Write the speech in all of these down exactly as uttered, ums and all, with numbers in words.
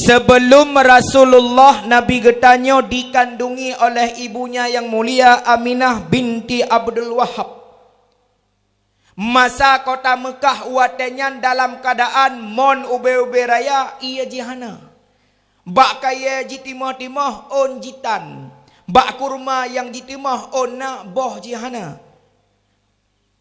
Sebelum Rasulullah, Nabi geutanyoe dikandungi oleh ibunya yang mulia Aminah binti Abdul Wahab. Masa kota Meukah watée nyan dalam keuadaan mon ubé-ubé raya ié jih hana. Bak kayée jitimoh-timoh ôn jitan, bak kurma nyang jitimoh ôn na boh jih hana.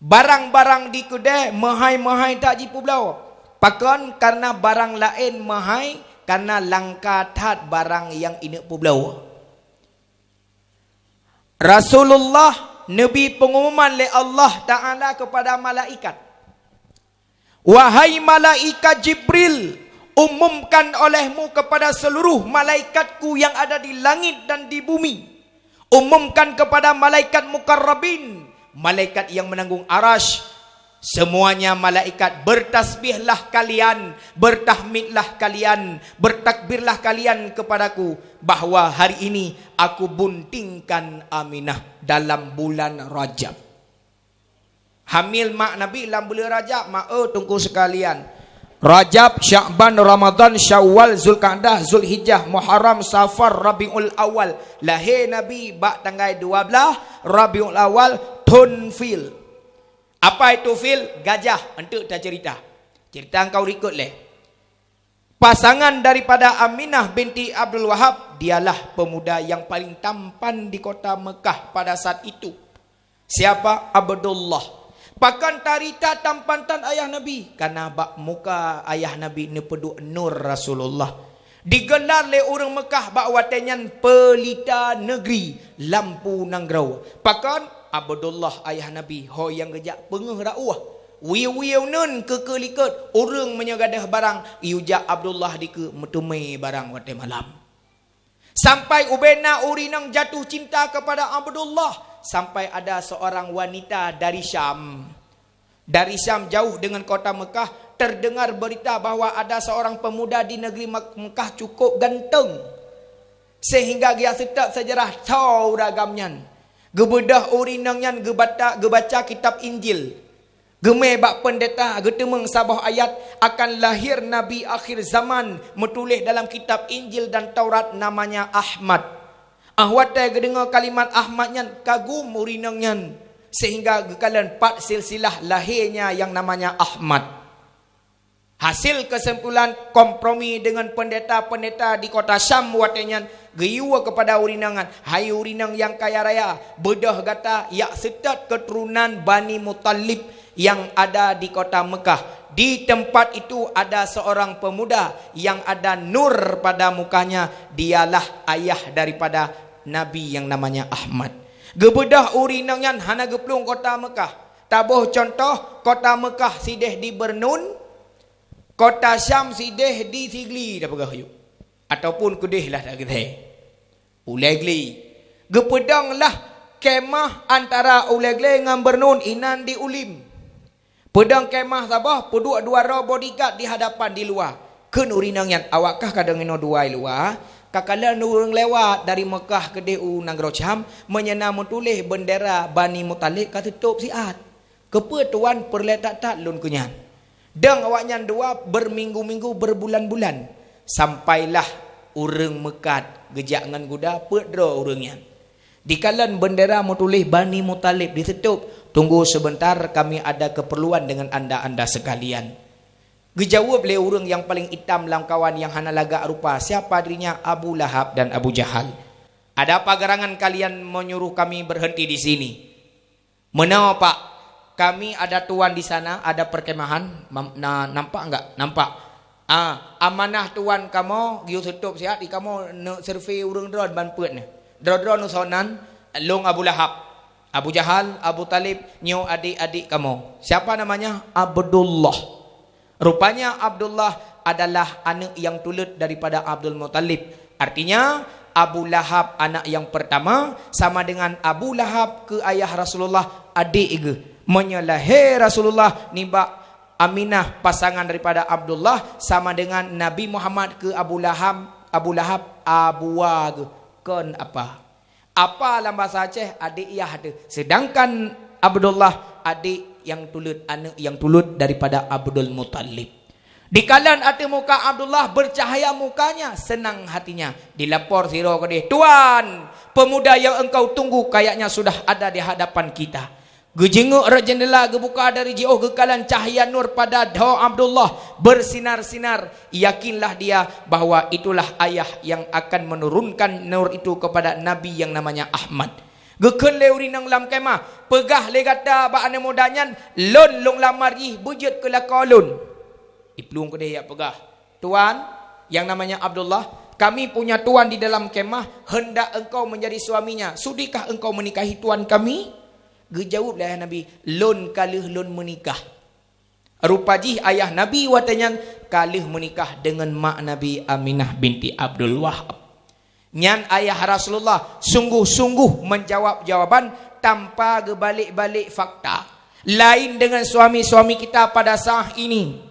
Barang-barang di keudée meuhai-meuhai that jipeubloe. Pakon? Kareuna barang laén meuhai kareuna langka that barang nyang ineuk peubloe. Rasulullah neubi peungumuman lé Allah Ta'ala keupada malaikat, "Wahai malaikat Jibril, umumkan olehmu kepada seluruh malaikat-Ku yang ada di langit dan di bumi. Umumkan kepada malaikat mukarrabin, malaikat yang menanggung Arasy, semuanya malaikat, bertasbihlah kalian, bertahmidlah kalian, bertakbirlah kalian kepada-Ku, bahwa hari ini Aku buntingkan Aminah dalam bulan Rajab." Hamil mak Nabi lam buleuen Rajab, mak, eh, teungku sekalian. Rajab, Sya'ban, Ramadan, Syawal, Zulkaidah, Zulhijjah, Muharram, Safar, Rabiul Awal. Lahé Nabi bak tanggai dua blaih Rabiul Awal, thon fil. Apa itu fil? Gajah, enteuk taceurita. Ceurita nyang ka rikot lé. Pasangan daripada Aminah binti Abdul Wahab, dialah pemuda yang paling tampan di kota Meukah pada saat itu. Siapa? Abdullah. Pakon tarita tampan tan ayah Nabi? Kareuna bak muka ayah Nabi neupeuduek nur Rasulullah. Digelar lé ureuëng Meukah bak watée nyan Pelita Negeri, Lampu Nanggroe. Pakon? Abdullah ayah Nabi ho nyang geujak peungeuh dakwah. Wiew-wiew neun keu keulikot ureuëng meunyoe gadôh barang, yue jak Abdullah dikeue meuteumé barang watée malam. Sampai ubena ureuëng inong jatuh cinta kepada Abdullah, sampai ada seorang wanita dari Syam. Dari Syam, jauh dengan kota Meukah, terdengar berita bahwa ada seorang pemuda di negeri Mek-, Meukah cukup ganteng, sehingga geujak seutôt seujarah tho ureuëng agam nyan. Geubeudôh ureuëng inong nyan geubata-, geubaca kitab Injil. Geumé bak peundeta, geuteumeung saboh ayat akan lahir nabi akhir zaman, meutuléh dalam kitab Injil dan Taurat, namanya Ahmad. Ah watée geudeungoe kalimat Ahmad nyan, kagum ureuëng inong nyan, sehingga geukalon pat silsilah lahé nyang namanya Ahmad. Hasil keusimpulan kompromi deungon peundeta-peundeta di kota Syam watée nyan, geuyue keupada ureuëng inong nyan, "Hai ureuëng inong nyang kaya raya, beudôh gata jak seutôt keuturonan Bani Muthalib nyang ada di kota Meukah. Di teumpat itu ada seurang peumuda nyang ada nur pada mukanya, dialah ayah daripada nabi nyang namanya Ahmad." Geubeudôh ureuëng inong nyan hana geuplueng kota Meukah. Taboh cuntoh, kota Meukah sideh di Bernun, kota Syam sideh di Sigli, tapeugah yue, ataupun keudeh lah that geuthée. Ulée Gli. Geupeudong lah kemah antara Ulée Gli ngon Bernun, inan di Ulim. Peudong kemah saboh, peuduek dua droe bodyguard di hadapan di luwa. Kheun ureuëng inong nyan, "Awak kah ka deungoe inoe dua i luwa, ka kalon ureuëng lewat dari Meukah keudeh u nanggroe Syam, meunyoe na meutuléh beundera Bani Muthalib ka teutôb siat. Keupeue tuan peureulée that-that lôn keu nyan?" Dong awaknyan dua berminggu-minggu, berbulan-bulan, sampailah ureuëng meukat geujak ngon guda peuet droe ureuëng nyan. Dikalon beundera meutuléh Bani Muthalib di teutôb, "Tunggu sebentar, kami ada keperluan dengan anda-anda sekalian." Geujaweueb lé ureuëng nyang paleng itam lam kawan nyang hana lagak rupa, "Siapa dirinya?" "Abu Lahab dan Abu Jahal." "Ada apa gerangan kalian menyuruh kami berhenti di sini?" "Meunoe, Pak, kami ada tuan di sana, ada perkemahan. Mam-, na-, nampak enggak?" "Nampak." "Ah, amanah tuan kamoe geuyue seutôb siat, di kamoe neuk survei ureuëng droe ban peuet nyoe. Droe-droe nyoe soe nan?" "Lôn Abu Lahab, Abu Jahal, Abu Thalib, nyoe adik-adik kamoe." "Siapa namanya?" "Abdullah." Rupanya Abdullah adalah aneuk nyang tuleuet daripada Abdul Muthalib. Artinya, Abu Lahab anak nyang pertama sama dengan Abu Lahab keu ayah Rasulullah, adék geuh. Meunyoe lahé Rasulullah nibak Aminah, pasangan daripada Abdullah, sama dengan Nabi Muhammad keu Abu Lahab, Abu Lahab, abua geuh, kon apa. Apa lam basa Aceh, adék yah teuh. Sedangkan Abdullah, adék nyang tuleuet, aneuk nyang tuleuet daripada Abdul Muthalib. Dikalon ateueh muka Abdullah, bercahaya mukanya, senang hatinya. Dilapor sidroe keudeh, "Tuan, pemuda yang engkau tunggu kayaknya sudah ada di hadapan kita." Geujingeuk rot jeundela, geubuka dari jiôh, geukalon cahya nur pada dhoe Abdullah bersinar-sinar. Yakinlah dia bahwa itulah ayah yang akan menurunkan nur itu kepada Nabi yang namanya Ahmad. Geukheun lé ureuëng inong lam kemah, "Peugah lé gata bak aneuëk muda nyan, lôn lôn lamar jih beujeuet keu lakoe lôn." Iplueng keudeh jak peugah, "Tuan, yang namanya Abdullah, kami punya tuan di dalam kemah hendak engkau menjadi suaminya. Sudikah engkau menikahi tuan kami?" Geujaweueb lé ayah Nabi, "Lôn ka lheueh lôn meunikah." Rupa jih ayah Nabi watée nyan ka lheueh meunikah deungon mak Nabi, Aminah binti Abdul Wahab. Nyan ayah Rasulullah sungguh-sungguh menjawab jawaban tanpa geubalek-balek fakta. Lain dengan suami-suami kita pada saat ini.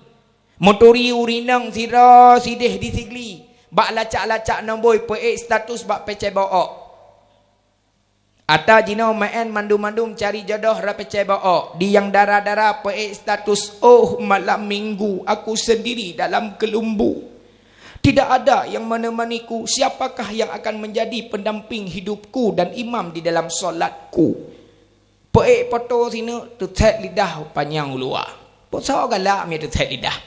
Meuturi ureuëng inong sidroe sideh di Sigli, bak lacak-lacak nomboi peuék status bak peucaya bak-ok. Ata jinoe meu'en mandum-mandum cari jodoh rot peucaya bak-ok, di nyang dara-dara peuék status, "Oh, malam minggu aku sendiri dalam keulumbu. Tidak ada yang menemaniku, siapakah yang akan menjadi pendamping hidupku dan imam di dalam solatku?" Peuék poto sineuk, teuthét lidah panyang u luwa. Peue soe galak mie teuthét lidah?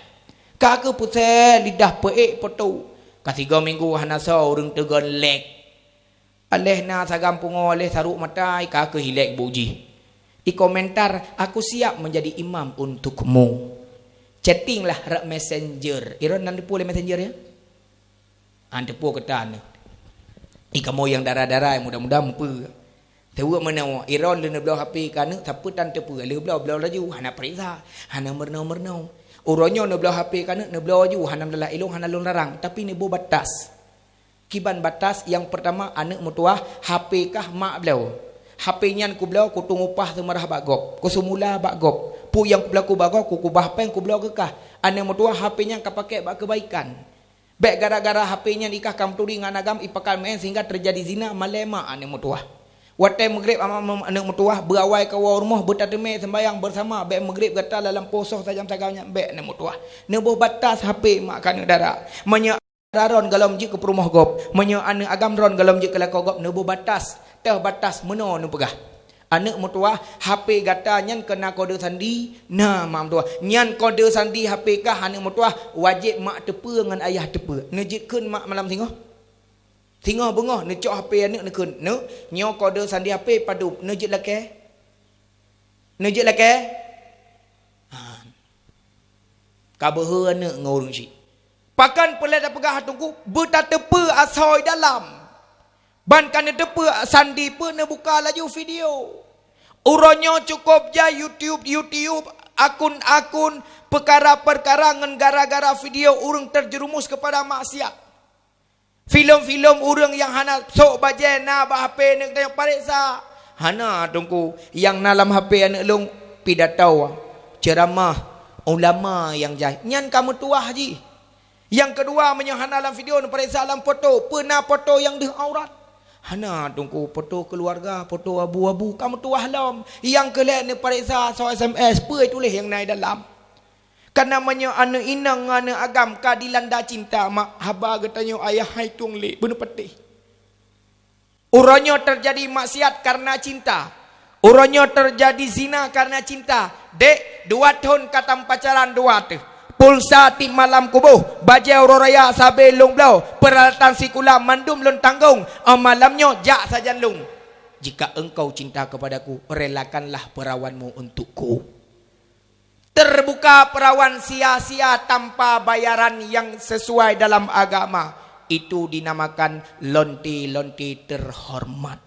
Ka keuh peuthét lidah peuék poto. Ka sigoe minggu hana soe ureuëng teugon lek. Aléh na sagam pungo, aléh sarok mata, i ka keuh ilek bu jih. I komentar, "Aku siap menjadi imam untukmu." Chatting lah rot messenger. Iron nan teupeu lé messenger ya? An teupeu keutan. I kamoe nyang dara-dara, muda-muda meupeu. Teuweuek meunoe, iron lé neubloe H P keu aneuk, sapeue tan teupeu, lheueh bloe, bloe laju, hana peuriksa, hana meurunoe-meurunoe. Uroe nyoe neubloe H P keu aneuk, neubloe laju, hana meulalah ilong, hana lôn larang, tapi neuboh batas. Kiban batas, nyang peurtama, aneuk meutuwah, H P kah mak bloe. H P nyan kubloe, kuteungupah seumeurah bak gob, kuseumula bak gob. Peue nyang kubloe bak gob, kukubah péng, kubloe keu kah. Aneuk meutuwah, H P nyan kapakée bak keubaikan. Bék gara-gara H P nyan i kah ka meuturi ngon agam, ipakai meu'en sehingga terjadi zina, malée mak aneuk meutuwah. Watée meugreb ama-, ama-, aneuk meutuwah, beuawai kawoe rumoh, beutateumé seumbahyang beusama, bék meugreb gata lam posoh tajam sagai nyan, bék aneuk meutuwah. Neuboh batas H P mak keu aneuk dara. Meunyoe Dara ron gohlom jeuet keu peurumoh gob, meunyoe aneuk agam ron gohlom jeuet keu lakoe gob, neuboh batas, teuh batas meunoe neupeugah. Aneuk meutuwah, H P gata nyan keu na kode sandi, na mak meutuwah. Nyan kode sandi H P kah aneuk meutuwah, wajéb mak teupeue ngon ayah teupeue. Neujeuet kheun mak malam singoh. Singoh beungoh neucok H P aneuk neukheun, "Neuk, nyoe kode sandi H P padub, neujeuet lakée?" Neujeuet lakée? Ha. Ka beuhe aneuk ngon ureuëng chik. Pakon peureulée tapeugah teungku, beutateupeue asoe dalam. Ban ka neuteupeue sandi peue neubuka laju video. Uroe nyoe cukôp jai YouTube, YouTube, akun-akun, peukara-peukara ngon gara-gara video ureuëng terjerumus keupada maksiat. Filem-filem ureuëng nyang hana sôk bajée na bak H P aneuk tanyoe pareksa. Hana teungku, nyang na lam H P aneuk lôn pidato, ceuramah, ulama nyang jai. Nyan ka meutuwah jih. Nyang keudua, meunyoe hana lam video neupareksa lam poto, peue na poto nyang deuh aurat? Hana teungku, poto keuluwarga, poto abu-abu ka meutuwah lom. Nyang keu lhée neupareksa soe S M S, peue tuléh nyang na i dalam. Kareuna meunyoe aneuk inong ngon aneuk agam ka dilanda cinta, mak haba geutanyoe ayah hai tueng lé beuneupatéh. Uroe nyoe teujadi maksiat kareuna cinta. Uroe nyoe teujadi zina kareuna cinta. Dek, dua thon ka tampacaran dua teuh. Pulsa tiep malam kuboh, bajée uroe raya sabe lôn bloe, peuralatan sikula mandum lôn tanggong, 'oh malam nyoe jak sajan lôn. Jika engkau cinta kepadaku, relakanlah perawanmu untukku. Terbuka perawan sia-sia tanpa bayaran yang sesuai dalam agama, itu dinamakan lonte-lonte terhormat.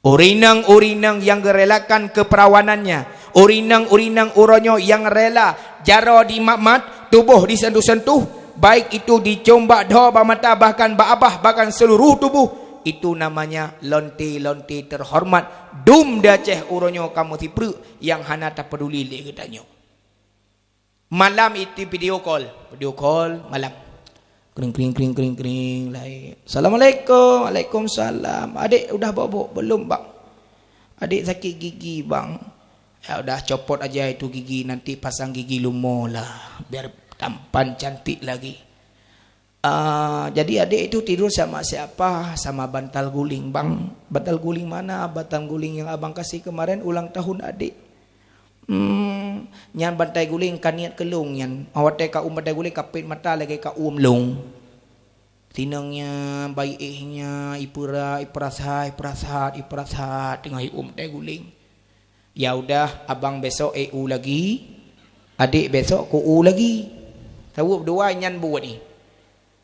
Urineng-urineng yang gerelakan keperawanannya, urineng-urineng uronyo yang rela jaroe di mat-mat, tuboh disentuh-sentuh, baik itu dicium bak dhoe, bak mata, bahkan bak abah, bahkan seluruh tubuh, itu namanya lonte-lonte terhormat. Dum di Aceh uronyo kamoe sipreuk nyang hana tapeduli lé geutanyoe. Malam itu video call, video call malam. Kring, kring, kring, kring, kring, lai. "Assalamualaikum." "Waalaikumsalam." "Adik udah bobok?" "Belum, Bang." "Adik sakit gigi, Bang." "Ya udah, copot aja itu gigi, nanti pasang gigi lumo lah, biar Tampan cantik lagi. Ah, jadi adek itu tidur sama siapa? Sama bantal guling. "Bang, bantal guling mana? Bantal guling yang abang kasih kemarin ulang tahun adek." "Hmm, nyan bantai guling ka niet keu lôn nyan. Watée ka uem bantai guling ka pet mata lagée ka uem lôn." Sinong nyan, bayi éh nyan, ipeura, ipeurasat, ipeurasat, ipeurasat, teungoh iuem bantai guling. "Ya udah, abang besok éh u lagi, adek besok ku u lagi." Saweueb dua nyan buet ih.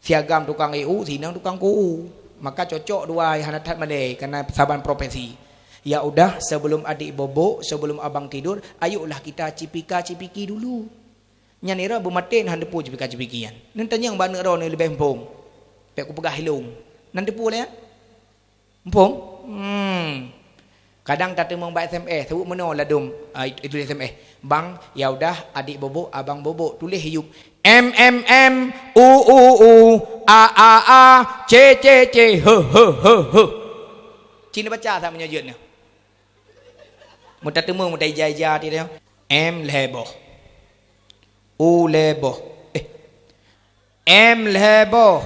Si agam tukang éh u, sinong tukang ku u. Maka cocok dua hana that malée, karena saban profesi. "Ya udah, sebelum adik bobok, sebelum abang tidur, ayolah kita cipika-cipiki dulu." Nyan nira beumaté hana teupeu cipika-cipiki nyan. Neutanyong bak aneuk droe neuh leubeh muphom. Bék kupeugah ilong. Nan teupeu lé nyan? Muphom? Hmm. Kadang tateumeung bak S M S, seuôt meunoe ladôm, ah, itu S M S. "Bang, ya udah, adik bobok, abang bobok, tuléh yup. M, M, M, U, U, U, A, A, A, C, C, C, he, he, he, he." Cina baca sa meunyoe jeuet nyoe. Meutateumeung meutai ija-ija ti nyoe. M lhée boh. U lhée boh. Eh. M lhée boh.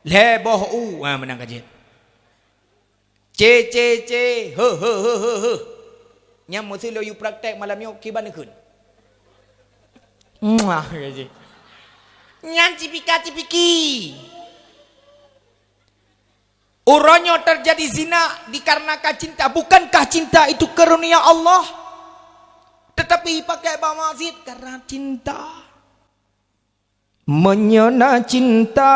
Lhée boh u. Ha, meunan ka jeuet. C, C, C. He, he, he, he, he. Nyang meusi lôn yue praktek malam nyoe kiban neukheun. Muah, ka jeuet. Nyan cipika-cipiki. Uroe nyoe terjadi zina dikarenakan cinta. Bukankah cinta itu karunia Allah? Tetapi pakai bak maksiat karena cinta. Meunyoe na cinta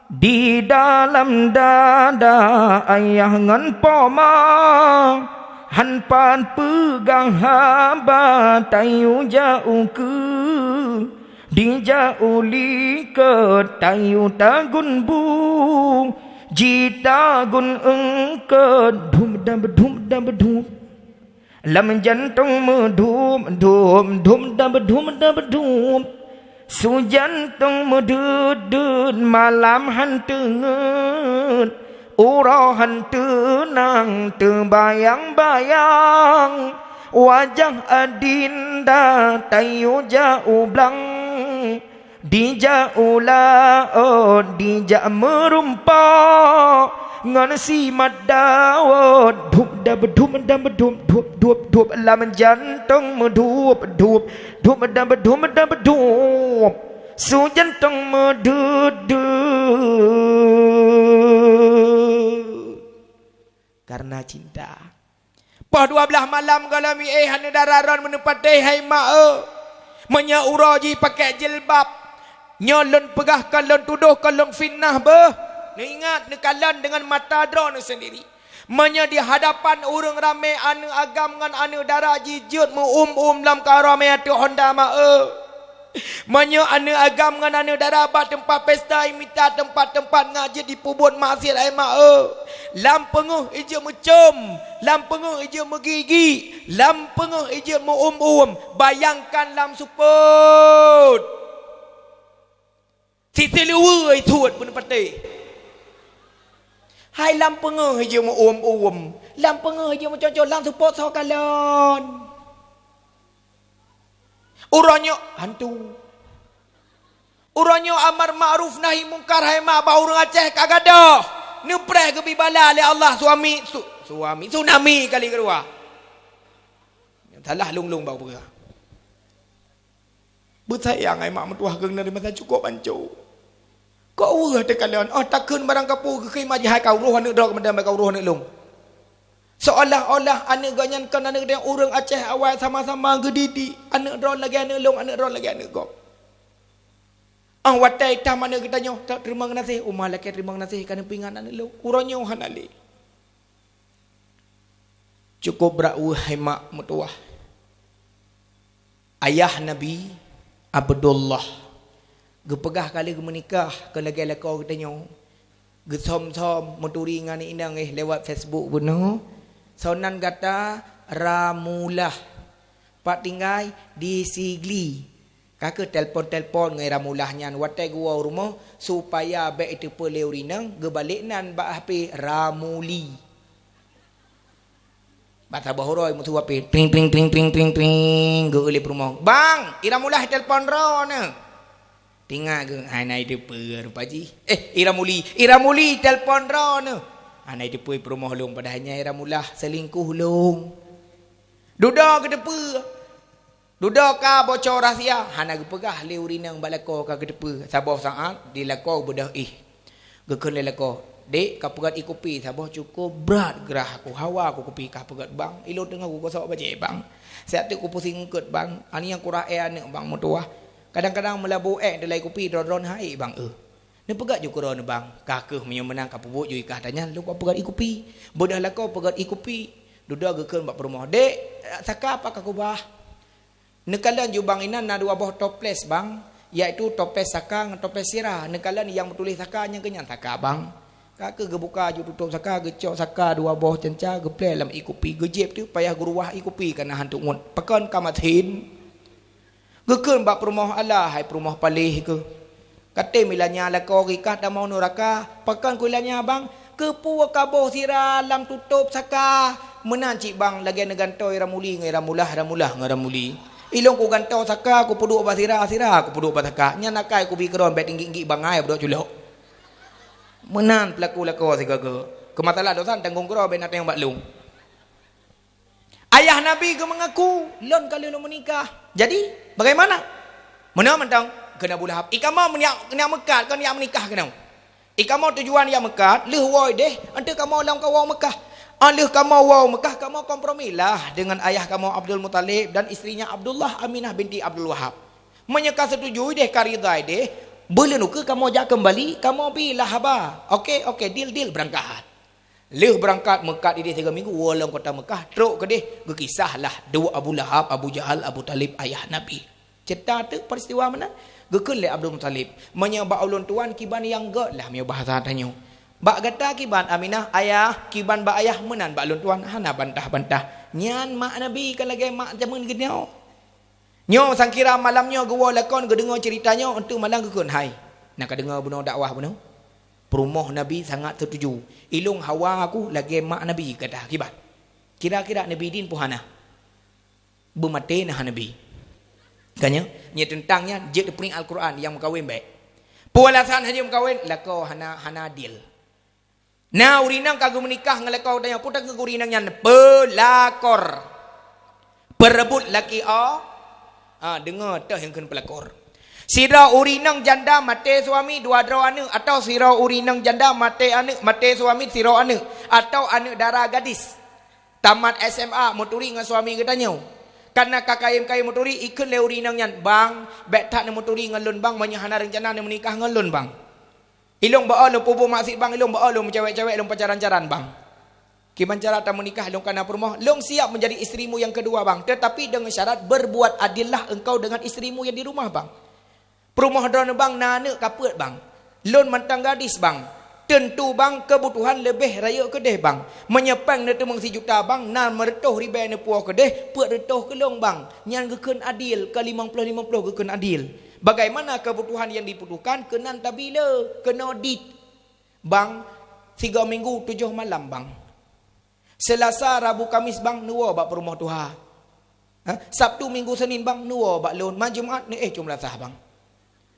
di dalam dada ayah ngon poma, han pat peugah haba tayue jak ukeue. Dijak u likot tayue tagun bu, jitagun eungkot, dhum dam dhum dam dhum. Lam jantong meudhup dhup, dhum dam dhum dam dhum. Su jantong meudeuet deuet, malam han teungeut, uroe han teunang, teubayang-bayang. Wajah adinda tayue jak u blang, dijak u laôt, dijak meurumpok ngon si mat dawot. Dhup dab dhup dab dhup, dhup dhup dhup, lam jantong meudhup dhup, dhup dab dhup dab dhup, su jantong meudeuet deuet. Karena cinta. Poh dua blaih malam gohlom éh aneuk dara droen meuneupatéh, hai mak, eu. Meunyoe uroe jih pakai jilbab, nyoe lôn peugah kon lôn tudoh, kon lôn fitnah beuh. Neuingat, neukalon deungon mata droeneuh sendiri. Meunyoe di hadapan ureuëng ramé aneuk agam ngon aneuk dara jih jeuet meu-uem-uem lam karamé ateueh honda, mak, eu. Meunyoe aneuk agam ngon aneuk dara bak teumpat pesta, imita teumpat-teumpat ngak jeuet jipeubuet maksiat, hai mak, eu. Lam peungeuh ijeuet meucom, lam peungeuh ijeuet meugigi, lam peungeuh ijeuet meu-uem-uem. Bayangkan lam seupôt. Sisi luweue isuet beuneupatéh. Hai lam peungeuh ijeuet meu-uem-uem, lam peungeuh ijeuet meucom-com, lam seupôt soe kalon. Uroe nyoe hantu. Uroe nyoe amar ma'ruf nahi mungkar, hai mak, bak ureuëng Aceh ka gadôh. Neupreh geubi bala lé Allah, suami, su-, suami, tsunami kali keudua. Salah lôn-lôn bak peugah. Beusayang hai mak meutuwah keuneuk di masa cukôp ancô. Kok weueh teukalon, oh, takheun barang kapeue geukheun mak jih hai ka uroh aneuk droe keumandan bak ka uroh aneuk lôn. Seolah-olah aneuk gobnyan kon aneuk geutanyoe, ureuëng Aceh awai sama-sama geudidik, aneuk droe lagée aneuk lôn, aneuk droe lagée aneuk gob. Ah, watée itam aneuk geutanyoe, ta-, teurimong geunaséh, uma lakée teurimong geunaséh ka neupeuingat aneuk lôn. Uroe nyoe hana lé. Cukôp brat weueh hai mak meutuwah. Ayah Nabi, Abdullah, geupeugah ka lheueh geumeunikah keu lagée lakoe geutanyoe. Geusöm-söm meuturi ngon inong éh lewat Facebook bunoe. Sonan gata Ramulah. Pat tinggai? Di Sigli. Ka kheueh telpon-telpon ngon Ramulah nyan watée geuwoe u rumoh, supaya bék iteupeue lé ureuëng inong, geubalek nan bak H P Ramuli. Bak saboh uroe meusu H P, tring, tring, tring, tring, tring, tring, geu-eu lé peurumoh. "Bang, Ira Mulah telepon droeneuh." Tingat geu, hana jiteupeue rupa jih. "Eh, Ira Muli, Ira Muli telepon droeneuh." Hana jiteupeue peurumoh lôn, padahai nyan Ira Mulah selingkuh lôn. Dudoe geuteupeue. Dudoe ka bocor rahsia, hana geupeugah lé ureueng inong bak lakoe ka geuteupeue. Saboh saát di lakoe beudôh éh. Geukheun lé lakoe, "Dek, kapeugöt ié kupi saboh, cukôp brat grah aku, hawa aku kupi, kapeugöt bang, ilôn teungoh kugosok bajée bang. Siat teuk kupuseng eungkôt bang, aneuk nyang kurah éh aneuk bang meutuwah. Kadang-kadang meulabu ék teulai kupi droe-droe hai bang eu. Neupeugöt ju keu droeneuh bang, ka kheueh meunyoe meunan kapeubuet ju ikah tanyan lôn kapeugöt ié kupi." Beudôh lakoe peugöt ié kupi. Dudoe geukheun bak peurumoh, "Dek, saka pat ka kubah?" Neukalon ju bang inan na dua boh toples bang, yaitu toples saka ngon toples sira. Neukalon nyang meutuléh saka nyang keunyan saka bang. Ka kheueh geubuka ju tutôp saka, geucok saka dua boh canca, geuplée lam ié kupi, geujieb teuk payah geuruwah ié kupi ka na hantu ngon. Pakon ka masin? Geukheun bak peurumoh, "Alah hai peurumoh paléh keuh. Katem ilanya lakoe gikah tamong nuraka, pakon ku ilanya bang? Keupeue kaboh sira lam tutôp saka?" "Meunan cit bang, lagée neugantoe Ira Muli ngon Ira Mulah, Ira Mulah ngon Ira Muli. Ilôn kugantoe saka, kupeuduek bak sira, sira kupeuduek bak saka. Nyan akai kubi keudroe bék tinggi-tinggi bangai beudôk culok." Meunan peulaku lakoe sigoe-goe. Keu masalah dosa tanggong keudroe bék na teueng bak lôn. Ayah Nabi geumeungaku, "Lôn ka lheueh lôn meunikah. Jadi, bagaimana?" "Meunoe mantong," kheun Abu Lahab. "Ié kamoe meuniak, meuniak meukat, kon niyak meunikah keunoe. Ié kamoe tujuan jak meukat, lheueh woe deh, eunteuk kamoe lom ka woe Meukah. Ah, lheueh kamoe woe Meukah, kamoe kompromilah deungon ayah kamoe Abdul Muthalib dan istrinya Abdullah, Aminah binti Abdul Wahab. Meunyoe ka setuju deh, ka ridha deh, beuleuen ukeue kamoe jak keumbali, kamoe pilah haba. Oke, oke, deal, deal, beurangkat." Lheueh beurangkat meukat idéh tiga minggu, woe lom kota Meukah, trok keudeh, geukisahlah duek Abu Lahab, Abu Jahal, Abu Thalib, ayah Nabi. Ceurita teuk peristiwa meunan, geukheun lé Abdul Muthalib, "Meunyoe bak ulôn tuan kiban nyang gét lah meunyoe bahasa tanyoe. Bak gata kiban Aminah, ayah, kiban bak ayah meunan bak lôn tuan, hana bantah-bantah. Nyan mak Nabi ka lagée mak jameun geutanyoe." Nyoe sangkira malam nyoe geuwoe lakon geudeungoe ceurita nyoe, eunteuk malam geukheun, "Hai, na kadeungoe bunoe dakwah bunoe? Peurumoh Nabi sangat seutuju. Ilôn hawa aku lagée mak Nabi gata kiban. Kira-kira Nabi din peue hana? Beumaté na Nabi." Ka nyoe, nyoe teuntang nyan jeuet teupriek Al-Qur'an nyang meukawen bék. Peue alasan hana meukawen? Lakoe hana, hana adil. Na ureueng inong ka geumeunikah ngon lakoe tanyoe, peue takheun ureueng inong nyan? Peulakor. Peureubot laki o. Ha, deungoe teuh nyang kheun peulakor. Sidroe ureueng inong janda maté suami dua droe aneuk, atawa sidroe ureueng inong janda maté aneuk, maté suami sidroe aneuk, atawa aneuk dara gadis. Tamat S M A meuturi ngon suami geutanyoe. Kana ka kayém-kayém meuturi, ikheun lé ureueng inong nyan, "Bang, bék that neumeuturi ngon lôn bang, meunyoe hana reuncana neumeunikah ngon lôn bang. Ilôn bak o lôn peubuet maksiet bang, ilôn bak o lôn meucewek-cewek, lôn pacaran-caran bang. Kiban cara tameunikah lôn kana peurumoh, lôn siap menjadi istrimu yang kedua bang, tetapi dengan syarat berbuat adillah engkau dengan istrimu yang di rumah bang. Peurumoh droeneuh bang na aneuk ka peuet bang. Lôn mantong gadis bang. Teuntu bang keubutuhan leubeh rayeuk keudeh bang. Meunyoe péng neuteumeung sijuta bang, na meureutôh ribée neupuwoe keudeh, peuet reutôh keu lôn bang. Nyan geukheun adil, ka limong ploh limong ploh geukheun adil. Bagaimana kebutuhan yang dibutuhkan keunan tabila, keunoe dit. Bang, tiga minggu tujoh malam bang. Seulasa, Rabu, Kamis bang neuwoe bak peurumoh tuha. Ha? Sabtu, Minggu, Senin bang neuwoe bak lôn. Ma Jumat neuéh cuma sah bang.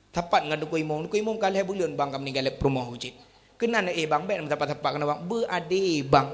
Sapat ngon Teungku Imum. Teungku Imum ka lhée buleuen bang ka meuninggai lé peurumoh cit. Keunan neuéh bang, bék meusapat-sapat keunan bang. Beuadé bang.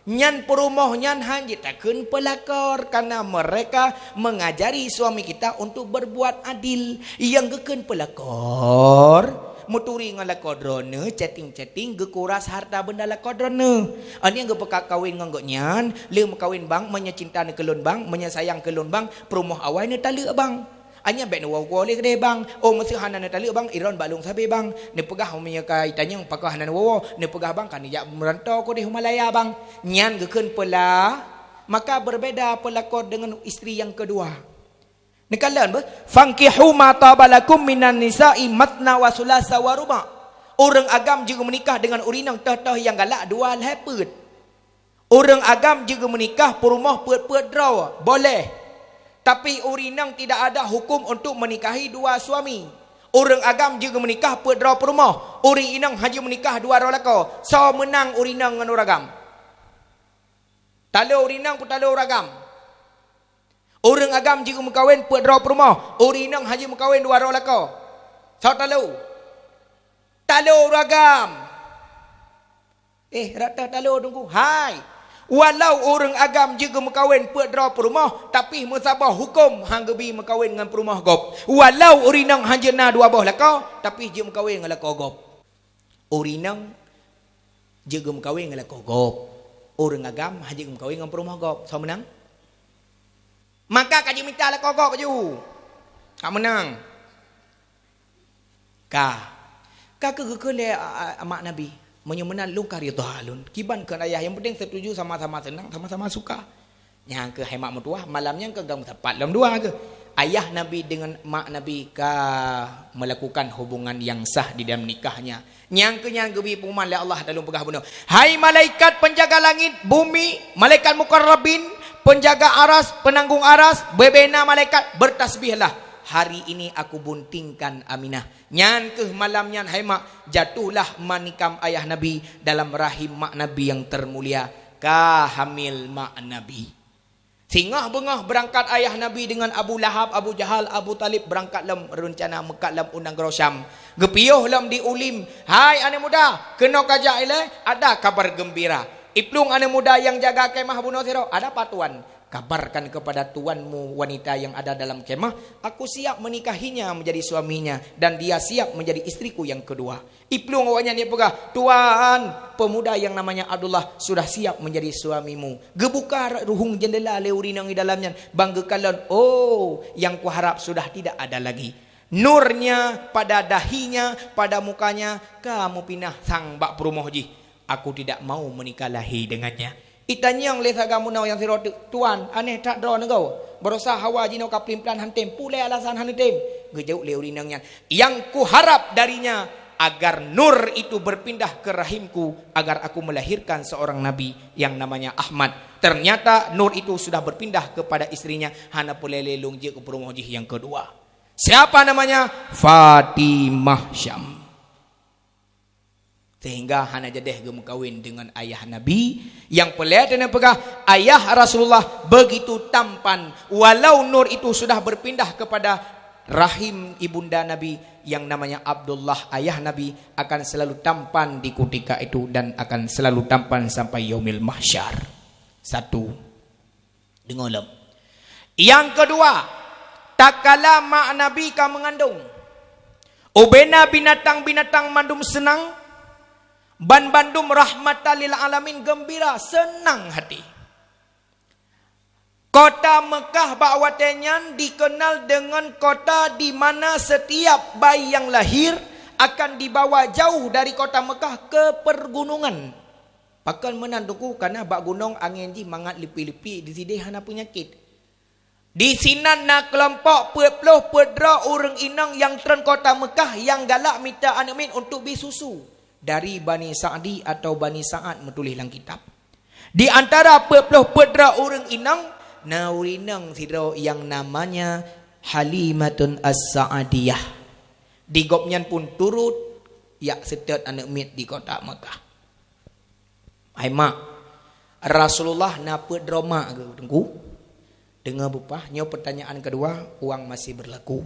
Nyan peurumoh nyan han jitakheun peulakor, karena mereka mengajari suami kita untuk berbuat adil. Nyang geukheun peulakor, meuturi ngon lakoe droeneuh, chatting-chatting, geukuras harta benda lakoe droeneuh. Aneuk nyang geupeuka kawén ngon gobnyan, lheueh meukawen bang, meunyoe cinta neuh keu lôn bang, meunyoe sayang keu lôn bang, peurumoh awai neutaleuek bang. Nyan bék neuwoe-woe lé keudeh bang. Oh, meuseu hana neutaleuek bang, iron bak lôn sabe bang. Neupeugah meunyoe ka itanyong pakon hana neuwoe-woe, neupeugah bang ka neujak meurantô keudeh u Malaya bang. Nyan geukheun peula, maka berbeda pelakor dengan istri yang kedua. Neukalon beuh, "Fankihu ma taba lakum minan nisa'i matsna wa tsulasa wa ruba'." Ureueng agam jeuet meunikah deungon ureueng inong toh-toh nyang galak dua lhée peuet. Ureueng agam jeuet meunikah peurumoh peuet-peuet droe, boleh. Tapi ureueng inong tidak ada hukum untuk menikahi dua suami. Ureueng agam jeuet meunikah peuet droe peurumoh, ureueng inong han jeuet meunikah dua droe lakoe. Soe meunang ureueng inong ngon ureueng agam? Talo ureueng inong peue talo ureueng agam? Ureueng agam jeuet meukawen peuet droe peurumoh, ureueng inong hana jeuet meukawen dua droe lakoe. Soe talo? Talo ureueng agam. Eh, rata talo Teungku. Hai. Walau ureueng agam jeuet geumeukawen peuet droe peurumoh, tapi meusaboh huköm han geubi meukawen ngon peurumoh gob. Walau ureueng inong hana jeuet na dua boh lakoe, tapi jeuet meukawen ngon lakoe gob. Ureueng inong jeuet geumeukawen ngon lakoe gob. Ureueng agam hana jeuet geumeukawen ngon peurumoh gob. Soe meunang? Maka ka jimita lakoe gob laju. Ka meunang. Ka. Ka keuh geukheun lé, a, a, mak Nabi, "Meunyoe meunan lôn ka ridha lôn. Kiban kheun ayah, nyang penting setuju sama-sama senang, sama-sama suka." Nyang keuh hai mak meutuwah, malam nyan keuh gam sapat lom dua keuh. Ayah Nabi deungon mak Nabi ka melakukan hubungan yang sah di dalam nikahnya. Nyang keuh nyan geubi pengumuman lé Allah, dan lôn peugah bunoe, "Hai malaikat penjaga langit, bumi, malaikat mukarrabin, penjaga aras, penanggung aras, bubena malaikat, bertasbihlah. Hari ini aku buntingkan Aminah." Nyan keuh malam nyan, hai mak, jatuhlah manikam ayah Nabi dalam rahim mak Nabi yang termulia, ka hamil mak Nabi. Singoh beungoh beurangkat ayah Nabi deungon Abu Lahab, Abu Jahal, Abu Talib beurangkat lom reuncana meukat lom u nanggroe Syam. Geupiôh lom di Ulim, "Hai aneuk muda, keunoe ka jak ilée, ada kabar geumbira." Iplueng aneuk muda nyang jaga kemah bunoe sidroe, "Ada apa tuan?" "Kabarkan kepada tuanmu wanita yang ada dalam kemah, aku siap menikahinya menjadi suaminya dan dia siap menjadi istriku yang kedua." Iplueng awaknyan nyang peugah, "Tuan, pemuda yang namanya Abdullah sudah siap menjadi suamimu." Geubuka ruhueng jeundela lé ureueng inong di dalam nyan, ban geukalon, "Oh, nyang kuharap sudah tidak ada lagi. Nurnya pada dahinya, pada mukanya, ka meupinah sang bak peurumoh jih. Aku tidak mau menikah lagi dengannya." Itanyong lé saga meunoe nyang sidroe teuk, "Tuan, aneh that droeneuh goe. Baroesa hawa jinoe ka plimplan han tem, peue lé alasan han tem?" Geujaweueb lé ureueng inong nyan, "Nyang kuharap darinya agar nur itu berpindah ke rahimku, agar aku melahirkan seorang nabi yang namanya Ahmad. Ternyata nur itu sudah berpindah kepada istrinya, hana peureulée lé lôn jeuet keu peurumoh jih nyang keudua." Siapa namanya? Fatimah Syam. Sehingga hana jadeh geumeukawen deungon ayah Nabi. Nyang peureulée teuneuh peugah, ayah Rasulullah begitu tampan, walau nur itu sudah berpindah kepada rahim ibunda Nabi yang namanya Abdullah, ayah Nabi akan selalu tampan di kutika itu dan akan selalu tampan sampai yaumil mahsyar. Satu. Deungoe lom. Nyang keudua, tatkala mak Nabi ka meungandong, ubena binatang-binatang mandum seunang, ban bandum rahmatan lil alamin geumbira, seunang hati. Kota Meukah bak watée nyan dikeunal deungon kota di mana setiap bayi nyang lahir akan dibawa jauh dari kota Meukah ke pergunungan. Pakon meunan Teungku? Kareuna bak gunong angén jih mangat lipi-lipi, disideh hana peunyakét. Disinan na keulompok peuet ploh peuet droe ureuëng inong nyang treun kota Meukah nyang galak mita aneuëk miet untuk bie susu dari Bani Sa'di atau Bani Sa'ad, meutuléh lam kitab. Di antara peuet ploh peuet droe ureuëng inong, na ureuëng inong sidroe nyang namanya Halimatun As-Sa'diyah. Di gobnyan pun turot jak seutôt aneuëk miet di kota Meukah. Hai mak, Rasulullah na peuet droe mak geuh, Teungku? Deungoe beupah, nyoe pertanyaan kedua, uang masih berlaku.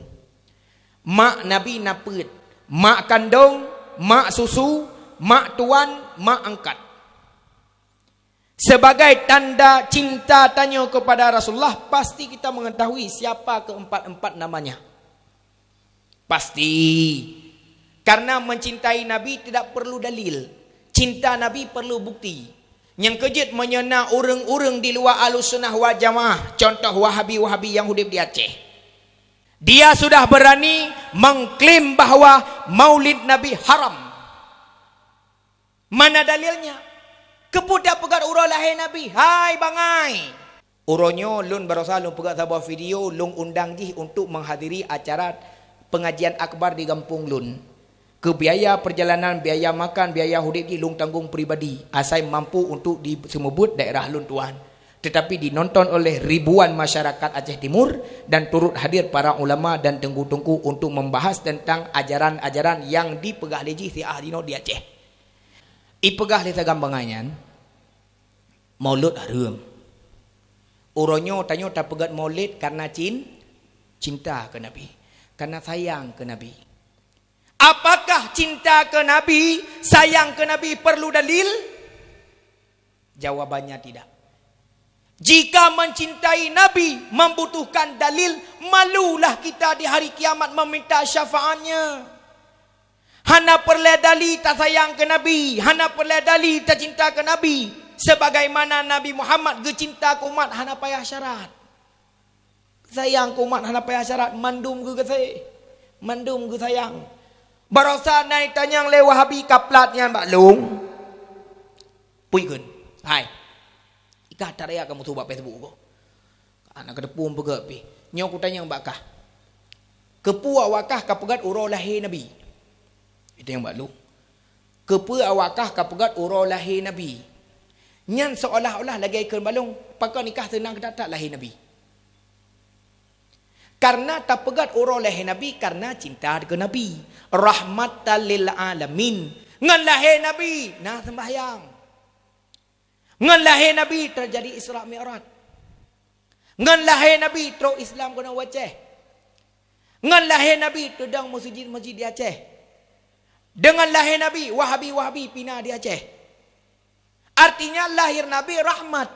Mak Nabi na peuet, mak kandong, mak susu, mak tuan, mak angkat. Sebagai tanda cinta tanyoe kepada Rasulullah, pasti kita mengetahui siapa keempat-empat namanya. Pasti. Karena mencintai Nabi tidak perlu dalil. Cinta Nabi perlu bukti. Nyang keujeuet, meunyoe na ureuëng-ureuëng di luwa Ahlussunnah wal Jamaah, contoh Wahabi-Wahabi nyang udeb di Aceh, dia sudah berani mengklaim bahwa Maulid Nabi haram. Mana dalilnya? Keupeue tapeugah uroe lahé Nabi? Hai bangai! Uroe nyoe lôn barosa lôn peugah saboh video, lôn undang jih untuk menghadiri acara pengajian akbar di gampông lôn. Keu biaya perjalanan, biaya makan, biaya udeb jih lôn tanggong pribadi, asai mampu untuk di seumeubeuet daerah lôn tuan. Tetapi dinonton oleh ribuan masyarakat Aceh Timur dan turut hadir para ulama dan teungku-teungku untuk membahas tentang ajaran-ajaran nyang dipeugah lé jih siah jinoe di Aceh. Ipeugah lé saga bangai nyan, Maulud hareuem. Uroe nyoe tanyoe tapeugét Maulid karena cin-, cinta keu Nabi, karena sayang keu Nabi. Apakah cinta keu Nabi, sayang keu Nabi perlu dalil? Jawabannya tidak. Jika mencintai Nabi membutuhkan dalil, malulah kita di hari kiamat meminta syafaatnya. Hana peureulée dalil tasayang keu Nabi, hana peureulée dalil tacinta keu Nabi. Sebagaimana Nabi Muhammad geucinta keu umat, hana payah syarat. Sayang keu umat hana payah syarat, mandum geugaséh, mandum geusayang. Barosa na itanyong lé Wahabi kaplat nyan bak lôn. Pui kheun. Hai. Ikah taraya kamoe su bak Facebook ko. Aneuk keudeupueng peugah pih. Nyoe kutanyong bak kah. Keupeue awak kah kapeugét uroe lahé Nabi? Itanyong bak lôn. Keupeue awak kah kapeugét uroe lahé Nabi? Nyan seolah-olah lagée kheun bak lôn, pakon nikah seunang that-that lahé Nabi. Karena tapeugét uroe lahé Nabi karena cinta keu Nabi. Rahmatan lil alamin. Ngon lahé Nabi na sembahyang. Ngon lahé Nabi teujadi Isra Mi'raj. Ngon lahé Nabi trok Islam keunoe u Aceh. Ngon lahé Nabi teudong meuseujid-meuseujid di Aceh. Deungon lahé Nabi, Wahabi-Wahabi pina di Aceh. Artinya lahir Nabi rahmat.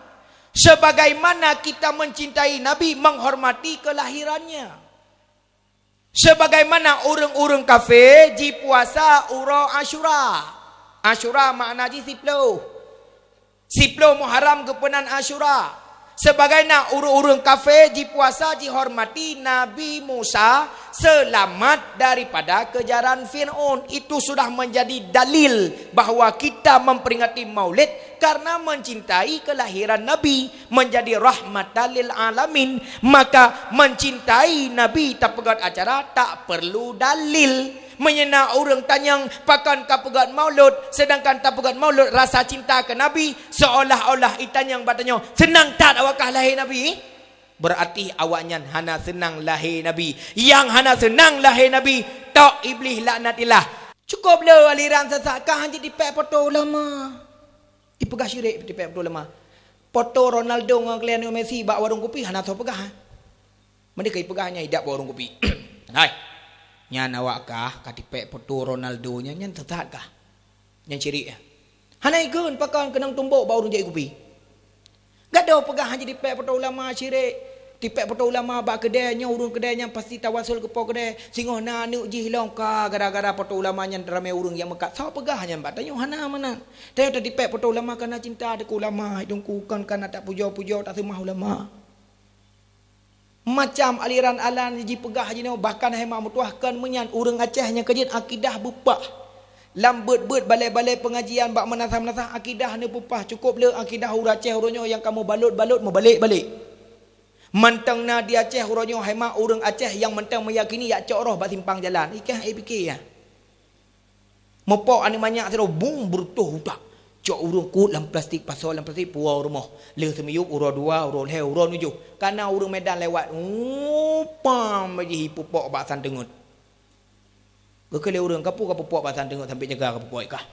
Sebagaimana kita mencintai Nabi, menghormati kelahirannya. Sebagaimana ureuëng-ureuëng kafé jipuasa uroe Asyura. Asyura makna jih siploh. Siploh Muharram geupeunan Asyura. Sebagaina ureuëng-ureuëng kafé jipuasa jihormati Nabi Musa seulamat daripada keujaran Fir'aun. Itu sudah menjadi dalil bahwa kita memperingati Maulid karena mencintai kelahiran Nabi, menjadi rahmatan lil alamin. Maka mencintai Nabi tapeugét acara tak perlu dalil. Meunyoe na ureuëng tanyong pakon kapeugét Maulud, sedangkan tapeugét Maulud rasa cinta keu Nabi, seolah-olah itanyong bak tanyoe, seunang that awak kah lahé Nabi? Berarti awaknyan hana seunang lahé Nabi. Nyang hana seunang lahé Nabi, tok Iblih laknatillah. Cukup le aliran sesat kah hana jitipék poto ulama. Ipeugah syirik jitipék poto ulama. Poto Ronaldo ngon Lionel Messi bak warong kupi hana soe peugah. Meunyoe ka ipeugah nyan idap bak warong kupi. Hai. Nyan awak kah katipék poto Ronaldo nyan, nyan sesat kah? Nyan syirik ya. Hana ikheun pakon keunong tumbok bak ureuëng jép kupi. Gadoh peugah hana jitipék poto ulama syirik. Tipék poto ulama bak keudée nyoe ureuëng keudée nyan pasti tawasul keu po keudée. Singoh na aneuk jih lom ka gara-gara poto ulama nyan ramé ureuëng nyang meukat. Soe peugah nyan bak tanyoe hana meunan. Tanyoe tatipék poto ulama kana cinta teuh keu ulama, hidungku kon kana tapujoe-pujoe taseumah ulama. Macam aliran-aliran jipeugah jinoe, bahkan hai mak meutuah kon meunyan ureuëng Aceh nyang keujeuet akidah beupah. Lam beuet-beuet balai-balai peungajian bak meunasah-meunasah akidah neupeupah, cukup le akidah ureuëng Aceh uroe nyoe nyang ka meubalot-balot meubalek-balek. Mantong na di Aceh uroe nyoe hai mak ureuëng Aceh nyang mantong meuyakini jak cok roh bak simpang jalan. Ikah ai pike ya. Meupok aneuk manyak sidroe bung beurutoh utak. Cok ureuëng kut lam plastik, pasoe lam plastik, puwoe u rumoh. Le seumiyueb uroe dua, uroe lhée, uroe nujoh. Kana ureuëng Medan lewat, upam jih ipupok bak santeungeut. Geukheun lé ureuëng, "Kapeue kapeupok bak santeungeut sampai jaga kapeupok ikah?"